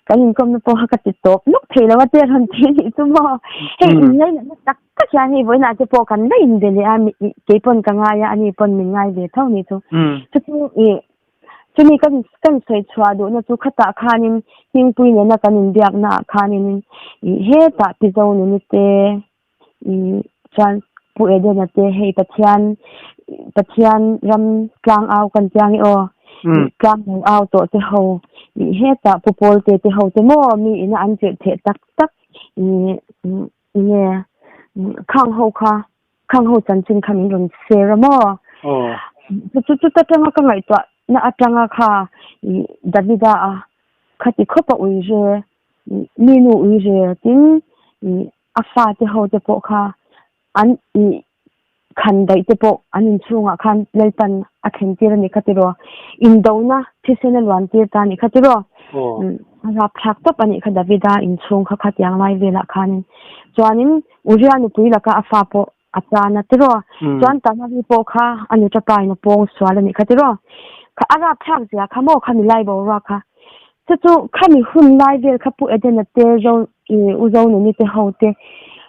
kan inkawmna pawh kha ka ti tawp nawk thei lo a te rawn ti a nih chu maw. Hei in ngainatna tak tak hian hei vawiinah te pawh kan la inbe leh a, kei pawn ka ngai a, ani pawn min ngai ve tho nih chu. Chu chu ih chumi kan kan sawi chhuah duhna chu khatah khanin Hmingpui nena kan inbiakna ah khanin ih hetah pi Zonuni te Chuan Pu Edena te hei Pathian Pathian ram tlang au kan tiang i aw tlang lo au tawh te ho i hetah Pu Pawl te te ho te maw mi ina an chirh theh tak tak i nge khang ho kha khang ho chanchin kha min rawn share a maw chu chu ta tanga ka ngaihtuah na atanga kha i Davida a khati khawp a ui re mi nu ui re tin i a fate ho te pawh kha an ih khan daih te pawh an inchhungah khan Lalpan a thlen tir a nih kha tiraw? Indona thisen a luan tir ta a nih kha tiraw? A rapthlak tawp a nih kha Davida inchhung kha khatiang lai velah khanin. Chuanin Uria nupui laka a fa pawh a tan a tiraw? Chuan Tamari pawh kha a nuta pa in a pawng sual a nih kha tiraw? Kha a rapthlak zia kha maw khami lai boruak kha? Chu chu khami hun lai vel kha Pu Edena te zo i u Zonuni te ho te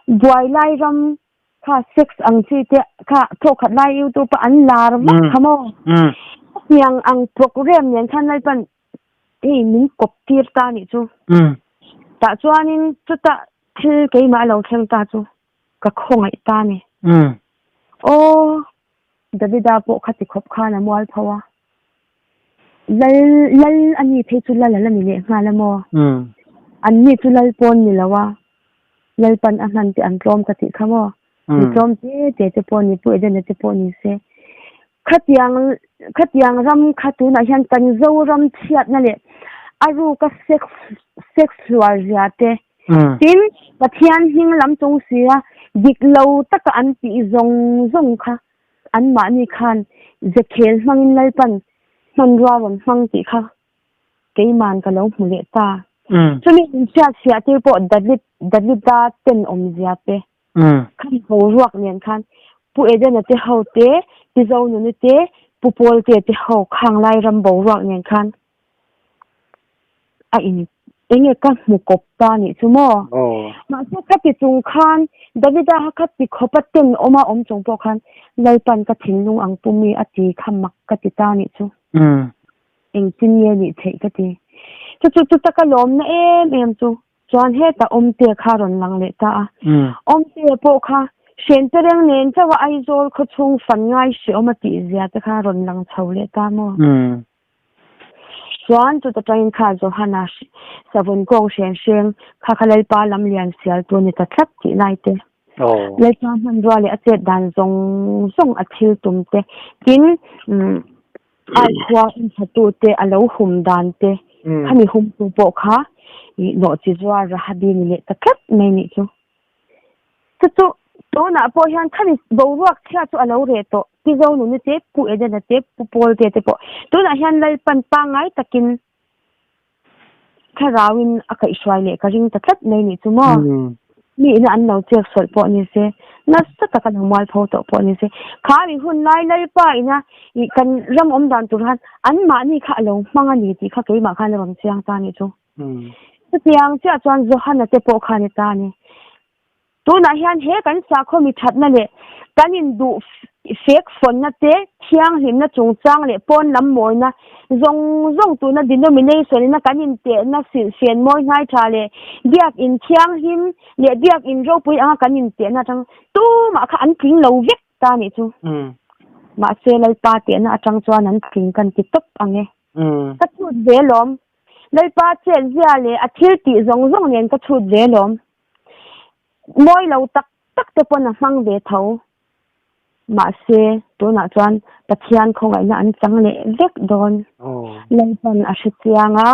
buai lai ram kha sex ang chi te kha thawkhat lai youtube a an lar vak kha maw? Hetiang ang program nen khan Lalpan hei min kawp tir ta nih chu. Tah chuanin chutah thil keimah a lo thleng ta chu ka khawngaih ta ni. Aw Davida pawh kha ti khawp khan a mual pho a. Lal lal a ni phei chu lal a la ni leh nghal a maw? An ni chu lal pawn ni lo a, Lalpan a hman te an tlawm ka tih kha maw? Mi tlawm te te te pawh ni, Pu Edena te pawh ni se. Khatiang khatiang ram kha tunah hian kan Zoram chhiatna leh a ruka sex sex hluar zia te, tin Pathian hming lam chung sia dik lo taka an tih zawng zawng kha anmahni khan zekhel hmangin Lalpan hmanrua rawn hmang tih kha keiman ka lo hmu leh ta. Chumi inhriat fiah tir pawh David Davida tenawmzia te khan boruak nen khan Pu Edena te ho te, Pi Zonuni te, Pu Pawlte te ho khang lai ram boruak nen khan a in enge ka hmu kawp ta nih chu maw? Mahse ka ti chung khan Davida kha ka ti khawp a tenawm a awm chung pawh khan Lalpan ka thinlung ang pumi a ti kha mak ka ti ta nih chu. Engtin nge nih theih ka ti. Chu chu chu taka lawmna em em chu chuan hetah Awmte kha rawn lang leh ta a. Awmte pawh kha hren tereng nen chauh a Aizawl khawchhung fan ngai hreawm a tih zia te kha rawn lang chho leh ta maw? Chuan chuta tangin kha Johana savun kawng hren hreng kha kha Lalpa lam lian sial tu a ni ta tlat tih lai te. Lalpa hmanrua leh a chet dan zawng zawng a thil tum te tin ai khua en tha tu te a lo hum dan te khami hum tu pawh kha ih nawhchi zuar Rahabi ni leh ta tlat mai nih chu. Chu chu. Tunah pawh hian khami boruak chhia chu a lo reh tawh, Pi Zonuni te, Pu Edena te, Pu Pawlte te pawh. Tunah hian Lalpan pangngai takin thlarauin a kaihhruai leh ka ring ta tlat mai nih chu maw? Mi ina an lo chek sawlh pawh ni se, nasa taka lo mualpho tawh pawh ni se, kha mi hun lai Lalpa ina ih kan ram awm dan tur khan anmahni kha a lo hmang a ni tih kha keimah khan a rawn chiang ta nih chu. Chutiang chiah chuan Johana te pawh kha a ni ta a ni. Tunah hian he kan sakhaw mi thatna leh kan induh fek fawnna te, thianghlimna chungchang leh pawn lam mawina zawng zawng tuna denomination ina kan intehna silhfen mawi hnai tha leh biakin thianghlim leh biakin ropui anga kan intehna atang tumah kha an tling lo vek ta nih chu. Mahse Lalpa tehna atang chuan an tling kan ti tawp ang e. Ka chhut ve lawm. Lalpa chetzia leh a thil tih zawng zawng nen ka chhut ve lawm. Mawi lo tak tak te pawn a hmang ve tho. Mahse, tunah chuan Pathian khawngaihna an chang leh vek dawn. Lalpan a hre chiang a,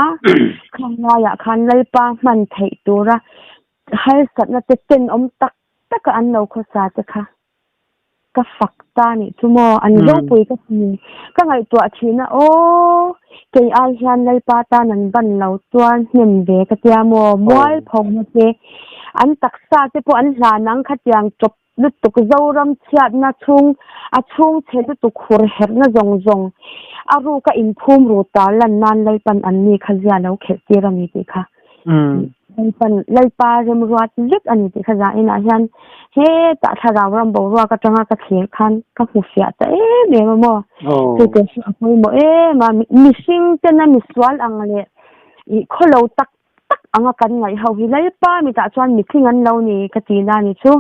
khang laiah khan Lalpa hman theih tura harsatna te tenawm tak taka an lo khawsa te kha. Ka fak ta nih chu maw, an ropui ka ti. Ka ngaihtuah thin a, aw kei ai hian Lalpa tan an ban lo chuan hnem ve ka tia maw, mual phona te, an taksa te pawh an hlan ang khatiang chawp lutuk Zoram chhiatna chhung a chhung chhe lutuk hur herhna zawng zawng a ruka inphum ru tar lan nan Lalpan an ni kha zia lo khelh tir a ni tih kha. Lalpan Lalpa remruat vek a ni tih kha zah inah hian hetah thlarau ram boruak atanga ka thlir khan ka hmu fiah ta em em a maw. Chu te chu a pawimawh em a, mihring tena misual ang leh ih khawlo tak tak anga kan ngaih ho hi Lalpa mitah chuan mitling an lo ni ka ti na ni chu.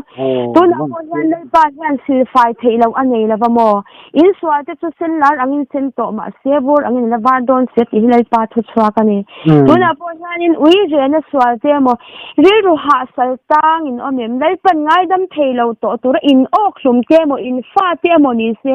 Tunah pawh hian Lalpa hian silfai theih loh a nei lova maw. Insual te chu sen lar angin sen tawh mahse vur angin a la var dawn se tih hi Lalpa thu chhuak a ni. Tunah pawh hianin ui rena sual te emaw rilru hah sal tang in awm em? Lalpan ngaidam thei lo tawh tura in awk hlum te emaw in fa te emaw ni se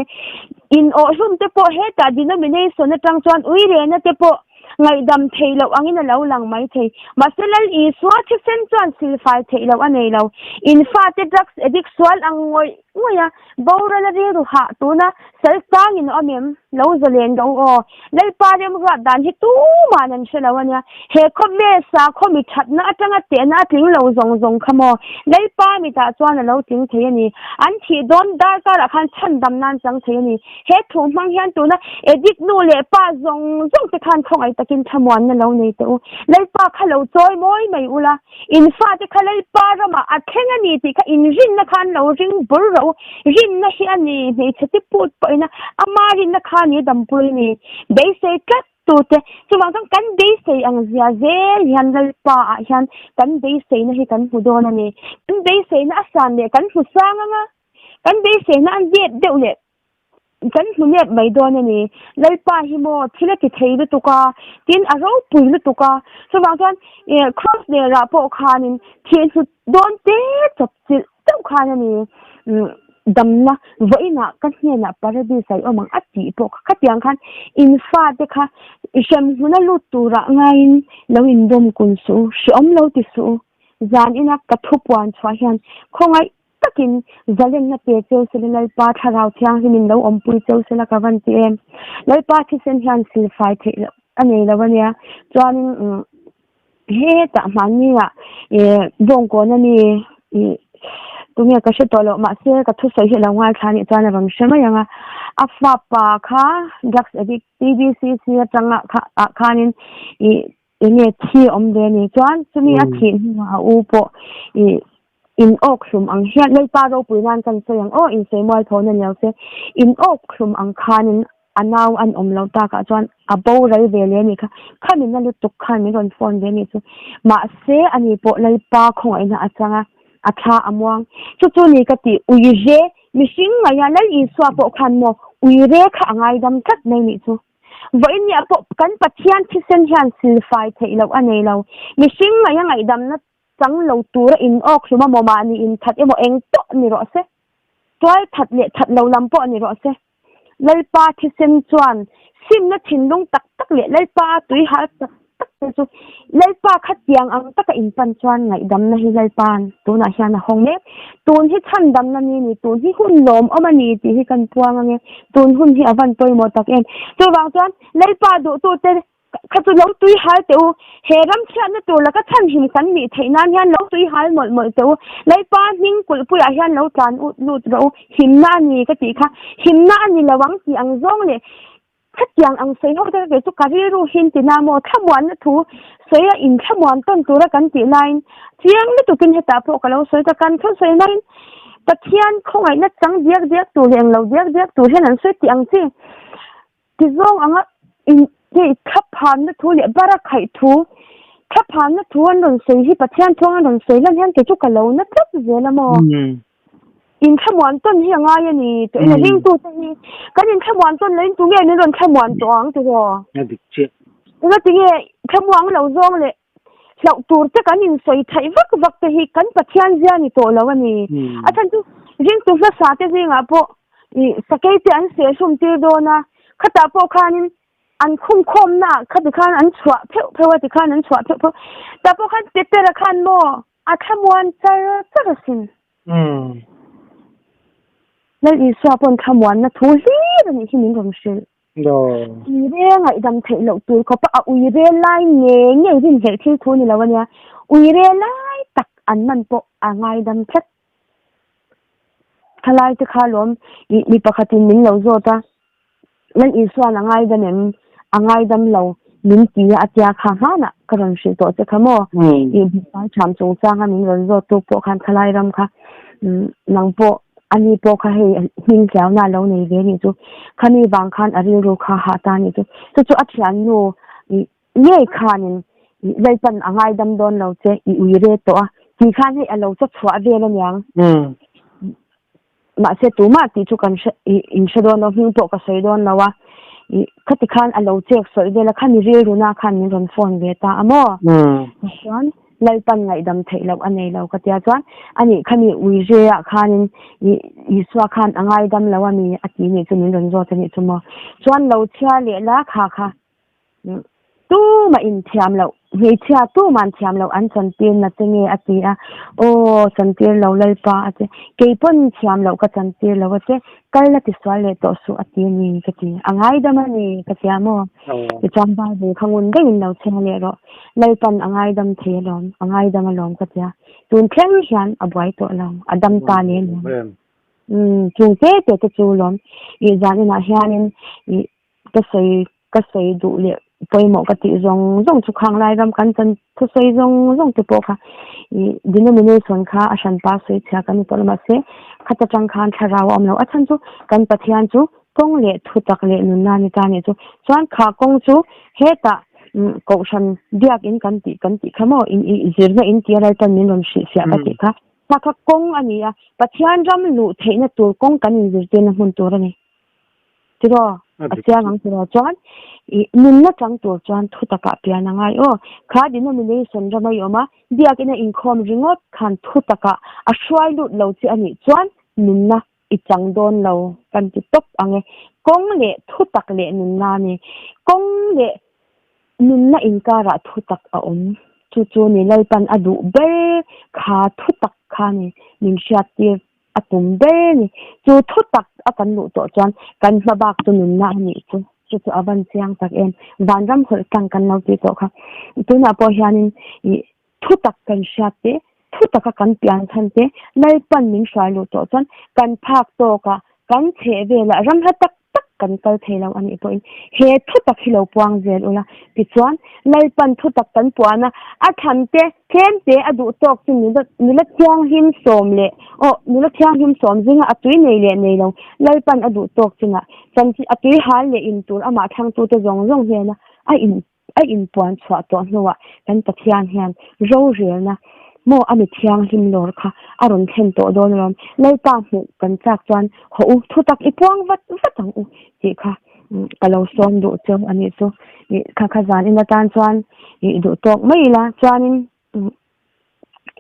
in awh hlum te pawh hetah denomination atang chuan ui rena te pawh Ngaihdam theih loh angin a lo lang mai thei. Mahse Lal Isua thisen chuan silfai theih loh a nei lo. In fate drugs addict sual ang ngawih ngawih a, boral a rilru hah tuna sal tangin a awm em? Lo zalen lo aw. Lalpa remruat dan hi tuman an hre lo a nia. He khawvel sakhaw mi thatna atanga tehna a tling lo zawng zawng kha maw? Lalpa mitah chuan a lo tling thei a ni. An thih dawn darkarah khan chhandam nan chang thei a ni. He thu hmang hian tuna Edith nu leh pa zawng zawng te khan khawngaih takin thlamuanna lo nei teh u. Lalpa kha lo chawi mawi mai ula, in fate kha Lalpa ramah a thleng a ni tih kha inrinna kha an lo ring bur rawh u. Rinna hi a ni, hmeichhe te put pawhin a ama rinna kha a ni dampui a ni. Beisei tlat tute chuvang chuan kan beisei ang zia zel hian Lalpa ah hian kan beiseina hi kan hmu dawn a ni. Kan beiseina a san leh kan hmu sang anga Kan beiseina an dep deuh leh kan hmu nep mai dawn a ni. Lalpa hi maw thil a ti thei lutuk a, tin a ropui lutuk a. Chuvang chuan cross lerah pawh khanin thih hnut dawn te chawp chilh deuh khan a ni. Damna vawiinah ka hnenah paradise a i awm ang a tih pawh kha khatiang khan in fate kha hremhmuna lut turah ngaiin lo indawm kun suh u, hreawm lo ti suh u. Zan ina ka thupuan chhuah hian khawngaih takin zalenna pe cheu sela Lalpa Thlarau Thianghlimin lo awmpui cheu sela ka van ti em. Lalpa thisen hian silfai theih loh a nei lo ania. Chuanin hetah hmanni ah bawngkawn a ni ih tunge ka hre tawh loh mahse ka thusawi hi a lo ngaithla anih chuan a rawn hre mai ang a. A fapa kha drugs addict TBCC atanga ah khanin ih Enge thi awm ve ni chuan chumi a thih hnuah a u pawh ih in awk hlum ang hian Lalpa ropui nan kan sawi ang aw in sawi mual tho na niau se in awk hlum ang khanin a nau an awm lo takah chuan a boral ve leh anih kha khami na lutuk khan min rawn phone ve anih chu mahse ani pawh Lalpa khawngaihna a chang a a thla a muang chu chu ni ka tih ui re mihring ngaih a Lal Isua pawh khan maw ui re kha a ngaidam tlat mai nih chu. Vawiin nia pawh kan Pathian thisen hian silfai theih loh a nei lo. Mihring ngaih a ngaihdamna chang lo tura in awk hlum a maw mahni in that emaw eng pawh ni rawh se. Tual that leh that lo lam pawh ni rawh se. Lalpa thisen chuan simna thinlung tak tak leh Lalpa tui hal tak tak. te chu Lalpa kha tiang ang taka in pan chuan ngaihdamna hi Lalpa'n tunah hian a hawng mek. Tun hi chhandamna ni ni, tun hi hun lawmawm a ni tih hi kan puang ange. Tun hun hi a van pawimawh tak em. Chuvang chuan Lalpa duhtute kha chu lo tui hal teh u. He ram chhiatna tur laka chhanhim kan nih theih nan hian lo tui hal mawlh mawlh teh u. Lalpa hming kulhpuiah hian lo tlan ut lut rawh u. Himna a ni ka tih kha himna a ni lo ang tih ang zawng leh Khatiang ang sawi ho te kei chu ka rilru hin ti na maw thlamuanna thu sawi a in thlamuan tawn tura kan tih laiin chiang lutukin hetah pawh ka lo sawi ta kan thu sawi maiin Pathian khawngaihna chang diak diak tur leh englo diak diak tur hian an sawi tih ang chi ti zawng anga in hei thlaphanna thu leh bara khaih thu thlaphanna thu an rawn sawi hi Pathian thu an rawn sawi hlan hian kei chu ka lo na tlat zel a maw. Inthlamuan tawn hi a ngai a ni tih ina ringtute hi kan inthlamuan tawn loin tunge min rawn thlamuan tawh ang tiraw? A dik chiah. Eng tinge thlamuang lo zawng leh hlauh tur te kan insawi thaih vak vak te hi kan Pathian zia ni tawh lo a ni. A chhan chu ringtu hmasa te zingah pawh ih sakei te an sehhlum tir dawn a, khatah pawh khanin an khumkhawmna ah khati khan an chhuah pheuh pheuh a tikhan an chhuah pheuh pheuh. Tah pawh khan Petera khan maw A thlamuan char char asin. Lal Isua pawn thlamuanna thu hlir a nih hi min rawn hrilh. Uire ngaihdam theih loh tur khawpa a uire lai ngei ngei rinhlelh thil thu ni lo a nia. Uire lai tak an man pawh a ngaidam tlat. Thalai te kha lawm ih mi pakhatin min lo zawt a. Lal Isua'n a ngaidam em? A ngaidam lo min ti a, a tia kha hmanah ka rawn hrilh tawh che kha maw? Ih Bihpai ṭham chungchanga min rawn zawt tu pawh khan thalai ram kha nang pawh ani pawh kha hei hming hliauna a lo nei ve nih chu. Khami vang khan a rilru kha hah ta nih chu. Chu chu a thiannu ngei khanin Lalpan a ngaidam dawn lo che i ui re tawh a tih khan hei a lo chaw chhuah vel aniang. Mahse tumah tih chu kan hre ih in hre dawn lo hming pawh ka sawi dawn lo a ih khati khan a lo chek sawih vel a khami rilru na khan min rawn phone ve ta a maw chuan Lalpan ngaihdam theih loh a nei lo ka tia chuan ani khami uire ah khanin ih Isua khan a ngaidam lo a mi a ti nih chu min rawn zawt a nih chu maw chuan lo chhia leh la kha kha Tumah in thiam loh, hmeichhia tuma'n thiam loh an chantir na che nge a ti a, Aw, chantir lo Lalpa a che, kei pawn thiam loh ka chantir lo a che, kal la tisual leh tawh suh a ti a ni ka ti, a ngaidam a ni ka tia maw? Tichuan Bible kha ngun daih in lo chheng leh rawh, Lalpan a ngaidam thei alawm, a ngaidam alawm ka tia, tun thleng hian a buai tawh lo, a dam ta nen hian. Umm, chung te te te chu lawm, ih zan inah hianin ih Ka sawi ka sawi duh leh pawimawh ka tih zawng zawng chu khang lai ram kan chan thusawi zawng zawng te pawh kha ih denomination kha a hranpa sawi chhia kan ni tawh lo mahse khata tang khan thlarau a awm lo a chhan chu kan Pathian chu kawng leh thutak leh nunna ni ta nih chu chuan kha kawng chu hetah kohhran biakin kan tih kan tih kha maw in ih zirna in tia lalpan min rawn hrilhfiah ka tih kha kha kha kawng a ni a Pathian ram luh theihna tur kawng kan inzirtirna hmun tur a ni. Tiraw? A chiang ang tiraw? Chuan i nunna chang tur chuan thu takah pian a ngai aw. Kha denomination rama i awm a, biakina inkhawm ringawt khan thu takah a hruai lut lo che a nih chuan nunna i chang dawn lo kan ti tawp ang e. Kawng leh thu tak leh nunna a ni. Kawng leh nunna inkarah thu tak a awm. Chu chu ni Lalpan a duh ber kha thu tak kha ni min hriattir A tum ber ni. Chu thu tak a kan luh tawh chuan kan hma bak chu nunna a nih chu. Chu chu a van chiang tak em. Vanram hawlh tlang kan lo tih tawh kha. Tunah pawh hianin ih thu tak kan hriat te, thu taka kan pian chhan te, Lalpan min hruai luh tawh chuan kan phak tawkah kan chheh velah ram hla tak tak kan kal thei lo a nih pawhin he thu tak hi lo puang zel ula. Tichuan, Lalpan thu tak kan puan a, a thlan te, tlem te a duh tawk chu nula nula thianghlim sawm leh aw nula thianghlim sawm zinga a tui nei leh nei lo Lalpan a duh tawk chinah chan a tui hal leh in tur amah thlangtute zawng zawng hnena a in A inpuan chhuah tawh hnuah kan Pathian hian rorelna maw a mi thianghlim lawr kha a rawn thlen tawh dawn alawm. Lalpa hmuh kan chak chuan haw u, thutak i puang vat vat ang u tih kha ka lo sawm duh cheu a nih chu. Ih kha kha zan in atan chuan ih duh tawk mai ila chuanin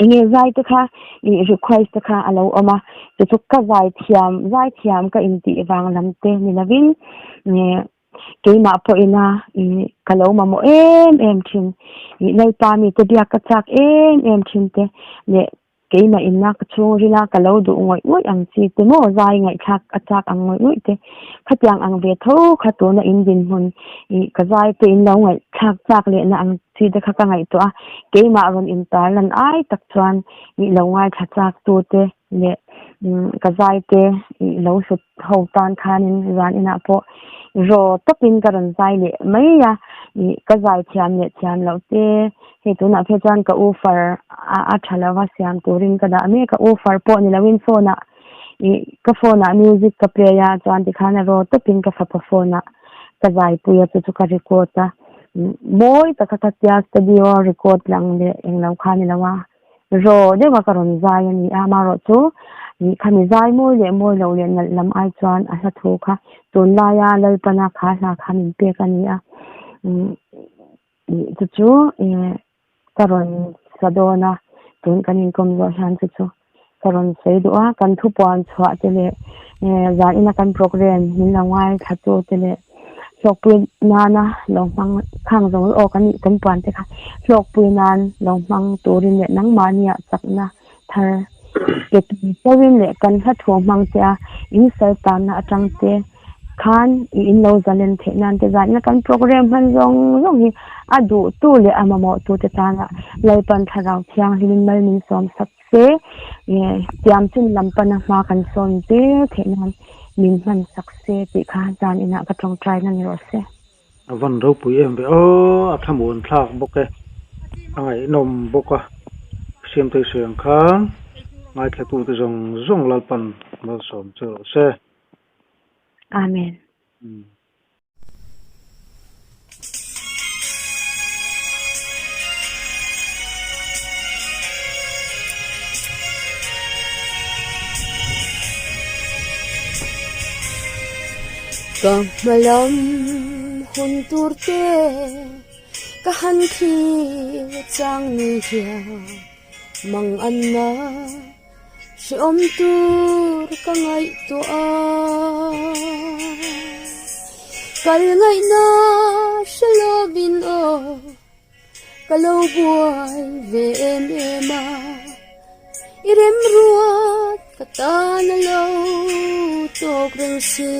enge zai te kha ih request te kha a lo awm a, chu chu ka zai thiam zai thiam ka intih vang lam te ni lovin. Keimah pawhina ih ka lo mamawh em em thin. Ih Lalpa mite biak ka chak em em thin te leh keimah inna ka chhungrila ka lo duh ngawih ngawih ang chi te maw zai ngaihthlak a chak ang ngawih ngawih te khatiang ang ve tho kha tuna in dinhmun ih ka zai te in lo ngaihthlak chak lehna ang chi te kha ka ngaihtuah a, keimah rawn intar lan ai tak chuan ih lo ngaithla chak tu te leh ka zai te ih lo hlut ho tan khanin zan inah pawh raw tawpin ka rawn zai leh mai a, ih ka zai thiam leh thiam loh te hei tunah phei chuan ka u far a tha lova siam turin ka dah mek a, u far pawh ni loin phone ah ih ka phone ah music ka play a chuan tikhan a raw tawpin ka fapa phone ah ka zai pui a chu chu ka record a, mawi taka ka tia studio record lang leh englo kha ni lo a. Raw deuha ka rawn zai a ni a, amaherawhchu ih khami zai mawi leh mawi loh leh nalh lam ai chuan a hla thu kha tunlaia Lalpana kha hla kha min pek a ni a, ih chu chu ih ka rawn sa dawn a, tun kan inkawm zawh hian chu chu ka rawn sawi duh a, kan thupuan chhuah te leh zan ina kan programme min lo ngaithla tu te leh. Hlawkpui nana lo hmang khang zawng aw kan kan puan te kha hlawkpui nan lo hmang turin leh nangmahnia chakna thar pe tur chauhin leh kan hla thu hmang che a in sal tanna atang te khan i in lo zalen theih nan te zan ina kan programme hman zawng zawng hi a duh tu leh a mamawh tu te tana Lalpan thlarau thianghlimin mal min sawm sak se tiam chin lam pana hma kan sawn zel theih nan min hman sak se tih kha zan inah ka tawngtai na ni rawh se. A van ropui em ve aw, a thlamuan thlak bawk e, a ngaihnawm bawk a, Siamtei sawi ang khan ngaithlatute zawng zawng Lalpan malsawm che rawh se. Amen. Ka hma lam hun tur te ka han thlir chang ni hian mang an na. Hrehawm tur ka ngaihtuah a, kal ngaihna hre lovin aw ka lo buai ve em em a, i remruat ka tan a lo tawk reng si.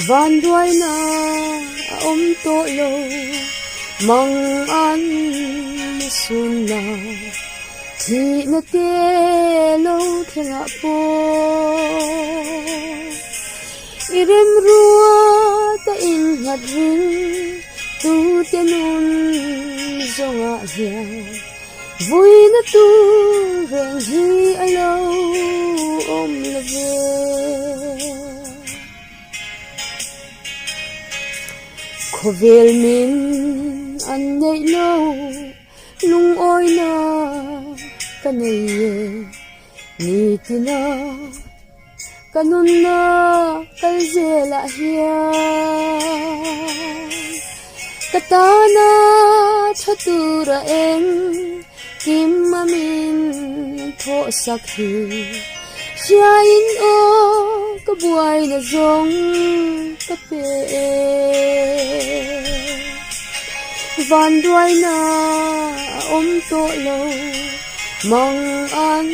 Vanduaina a awm tawh lo mang an sunna thihna te lo thlengah pawh i remrua ta innghat ring tute nun zawngah hian Vuina tur reng hi a lo awm lo ve. Khawvel min an neih lo lungawina ka nei e nitina ka nunna kal zelah hian ka tana tha tura eng kim a min thawh sak hi hriain aw ka buaina zawng ka pe e vanduaina a awm tawh lo. Mang an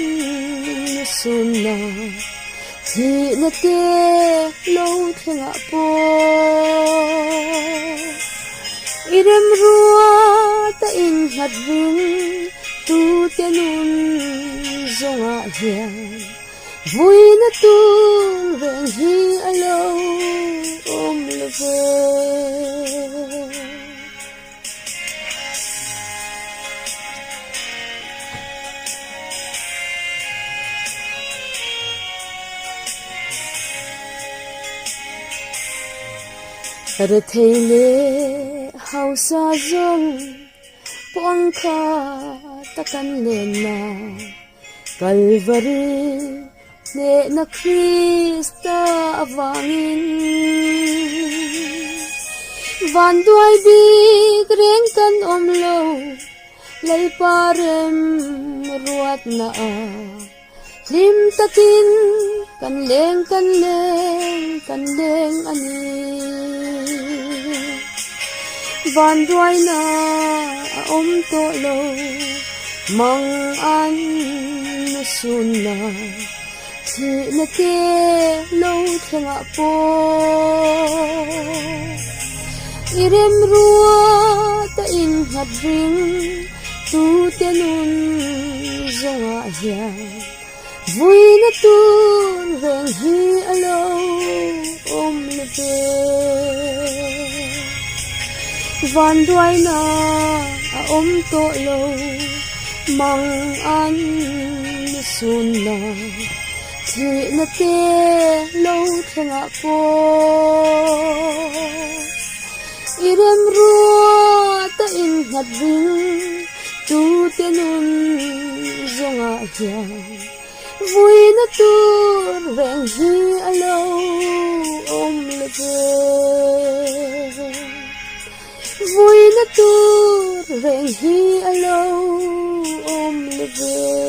sunna thihna te lo thlengah pawh i remrua ta innghat ring tute nun zawngah hian vuina tur reng hi a lo awm lo ve. Rethei leh hausa zawng pawh ang kha ta kan lenna Kalvari Hnehna Krista avangin Vanduai bik reng kan awm lo, Lalpa rem ruatna ah hlim takin. Kan leng kan leng kan leng a ni. Vanduaina a awm tawh lo mang an lusunna thihna te lo thlengah pawh i remruat a innghat ring tute nun zawngah hian Vuina tur reng hi a lo awm la ve. Vanduaina a awm tawh lo, mang an sunna thihna te lo thlengah pawh i remruat a innghat ring Tute nun zawngah hian vuina tur reng hi a lo awm la ve. Vuina tur reng hi a lo awm la ve.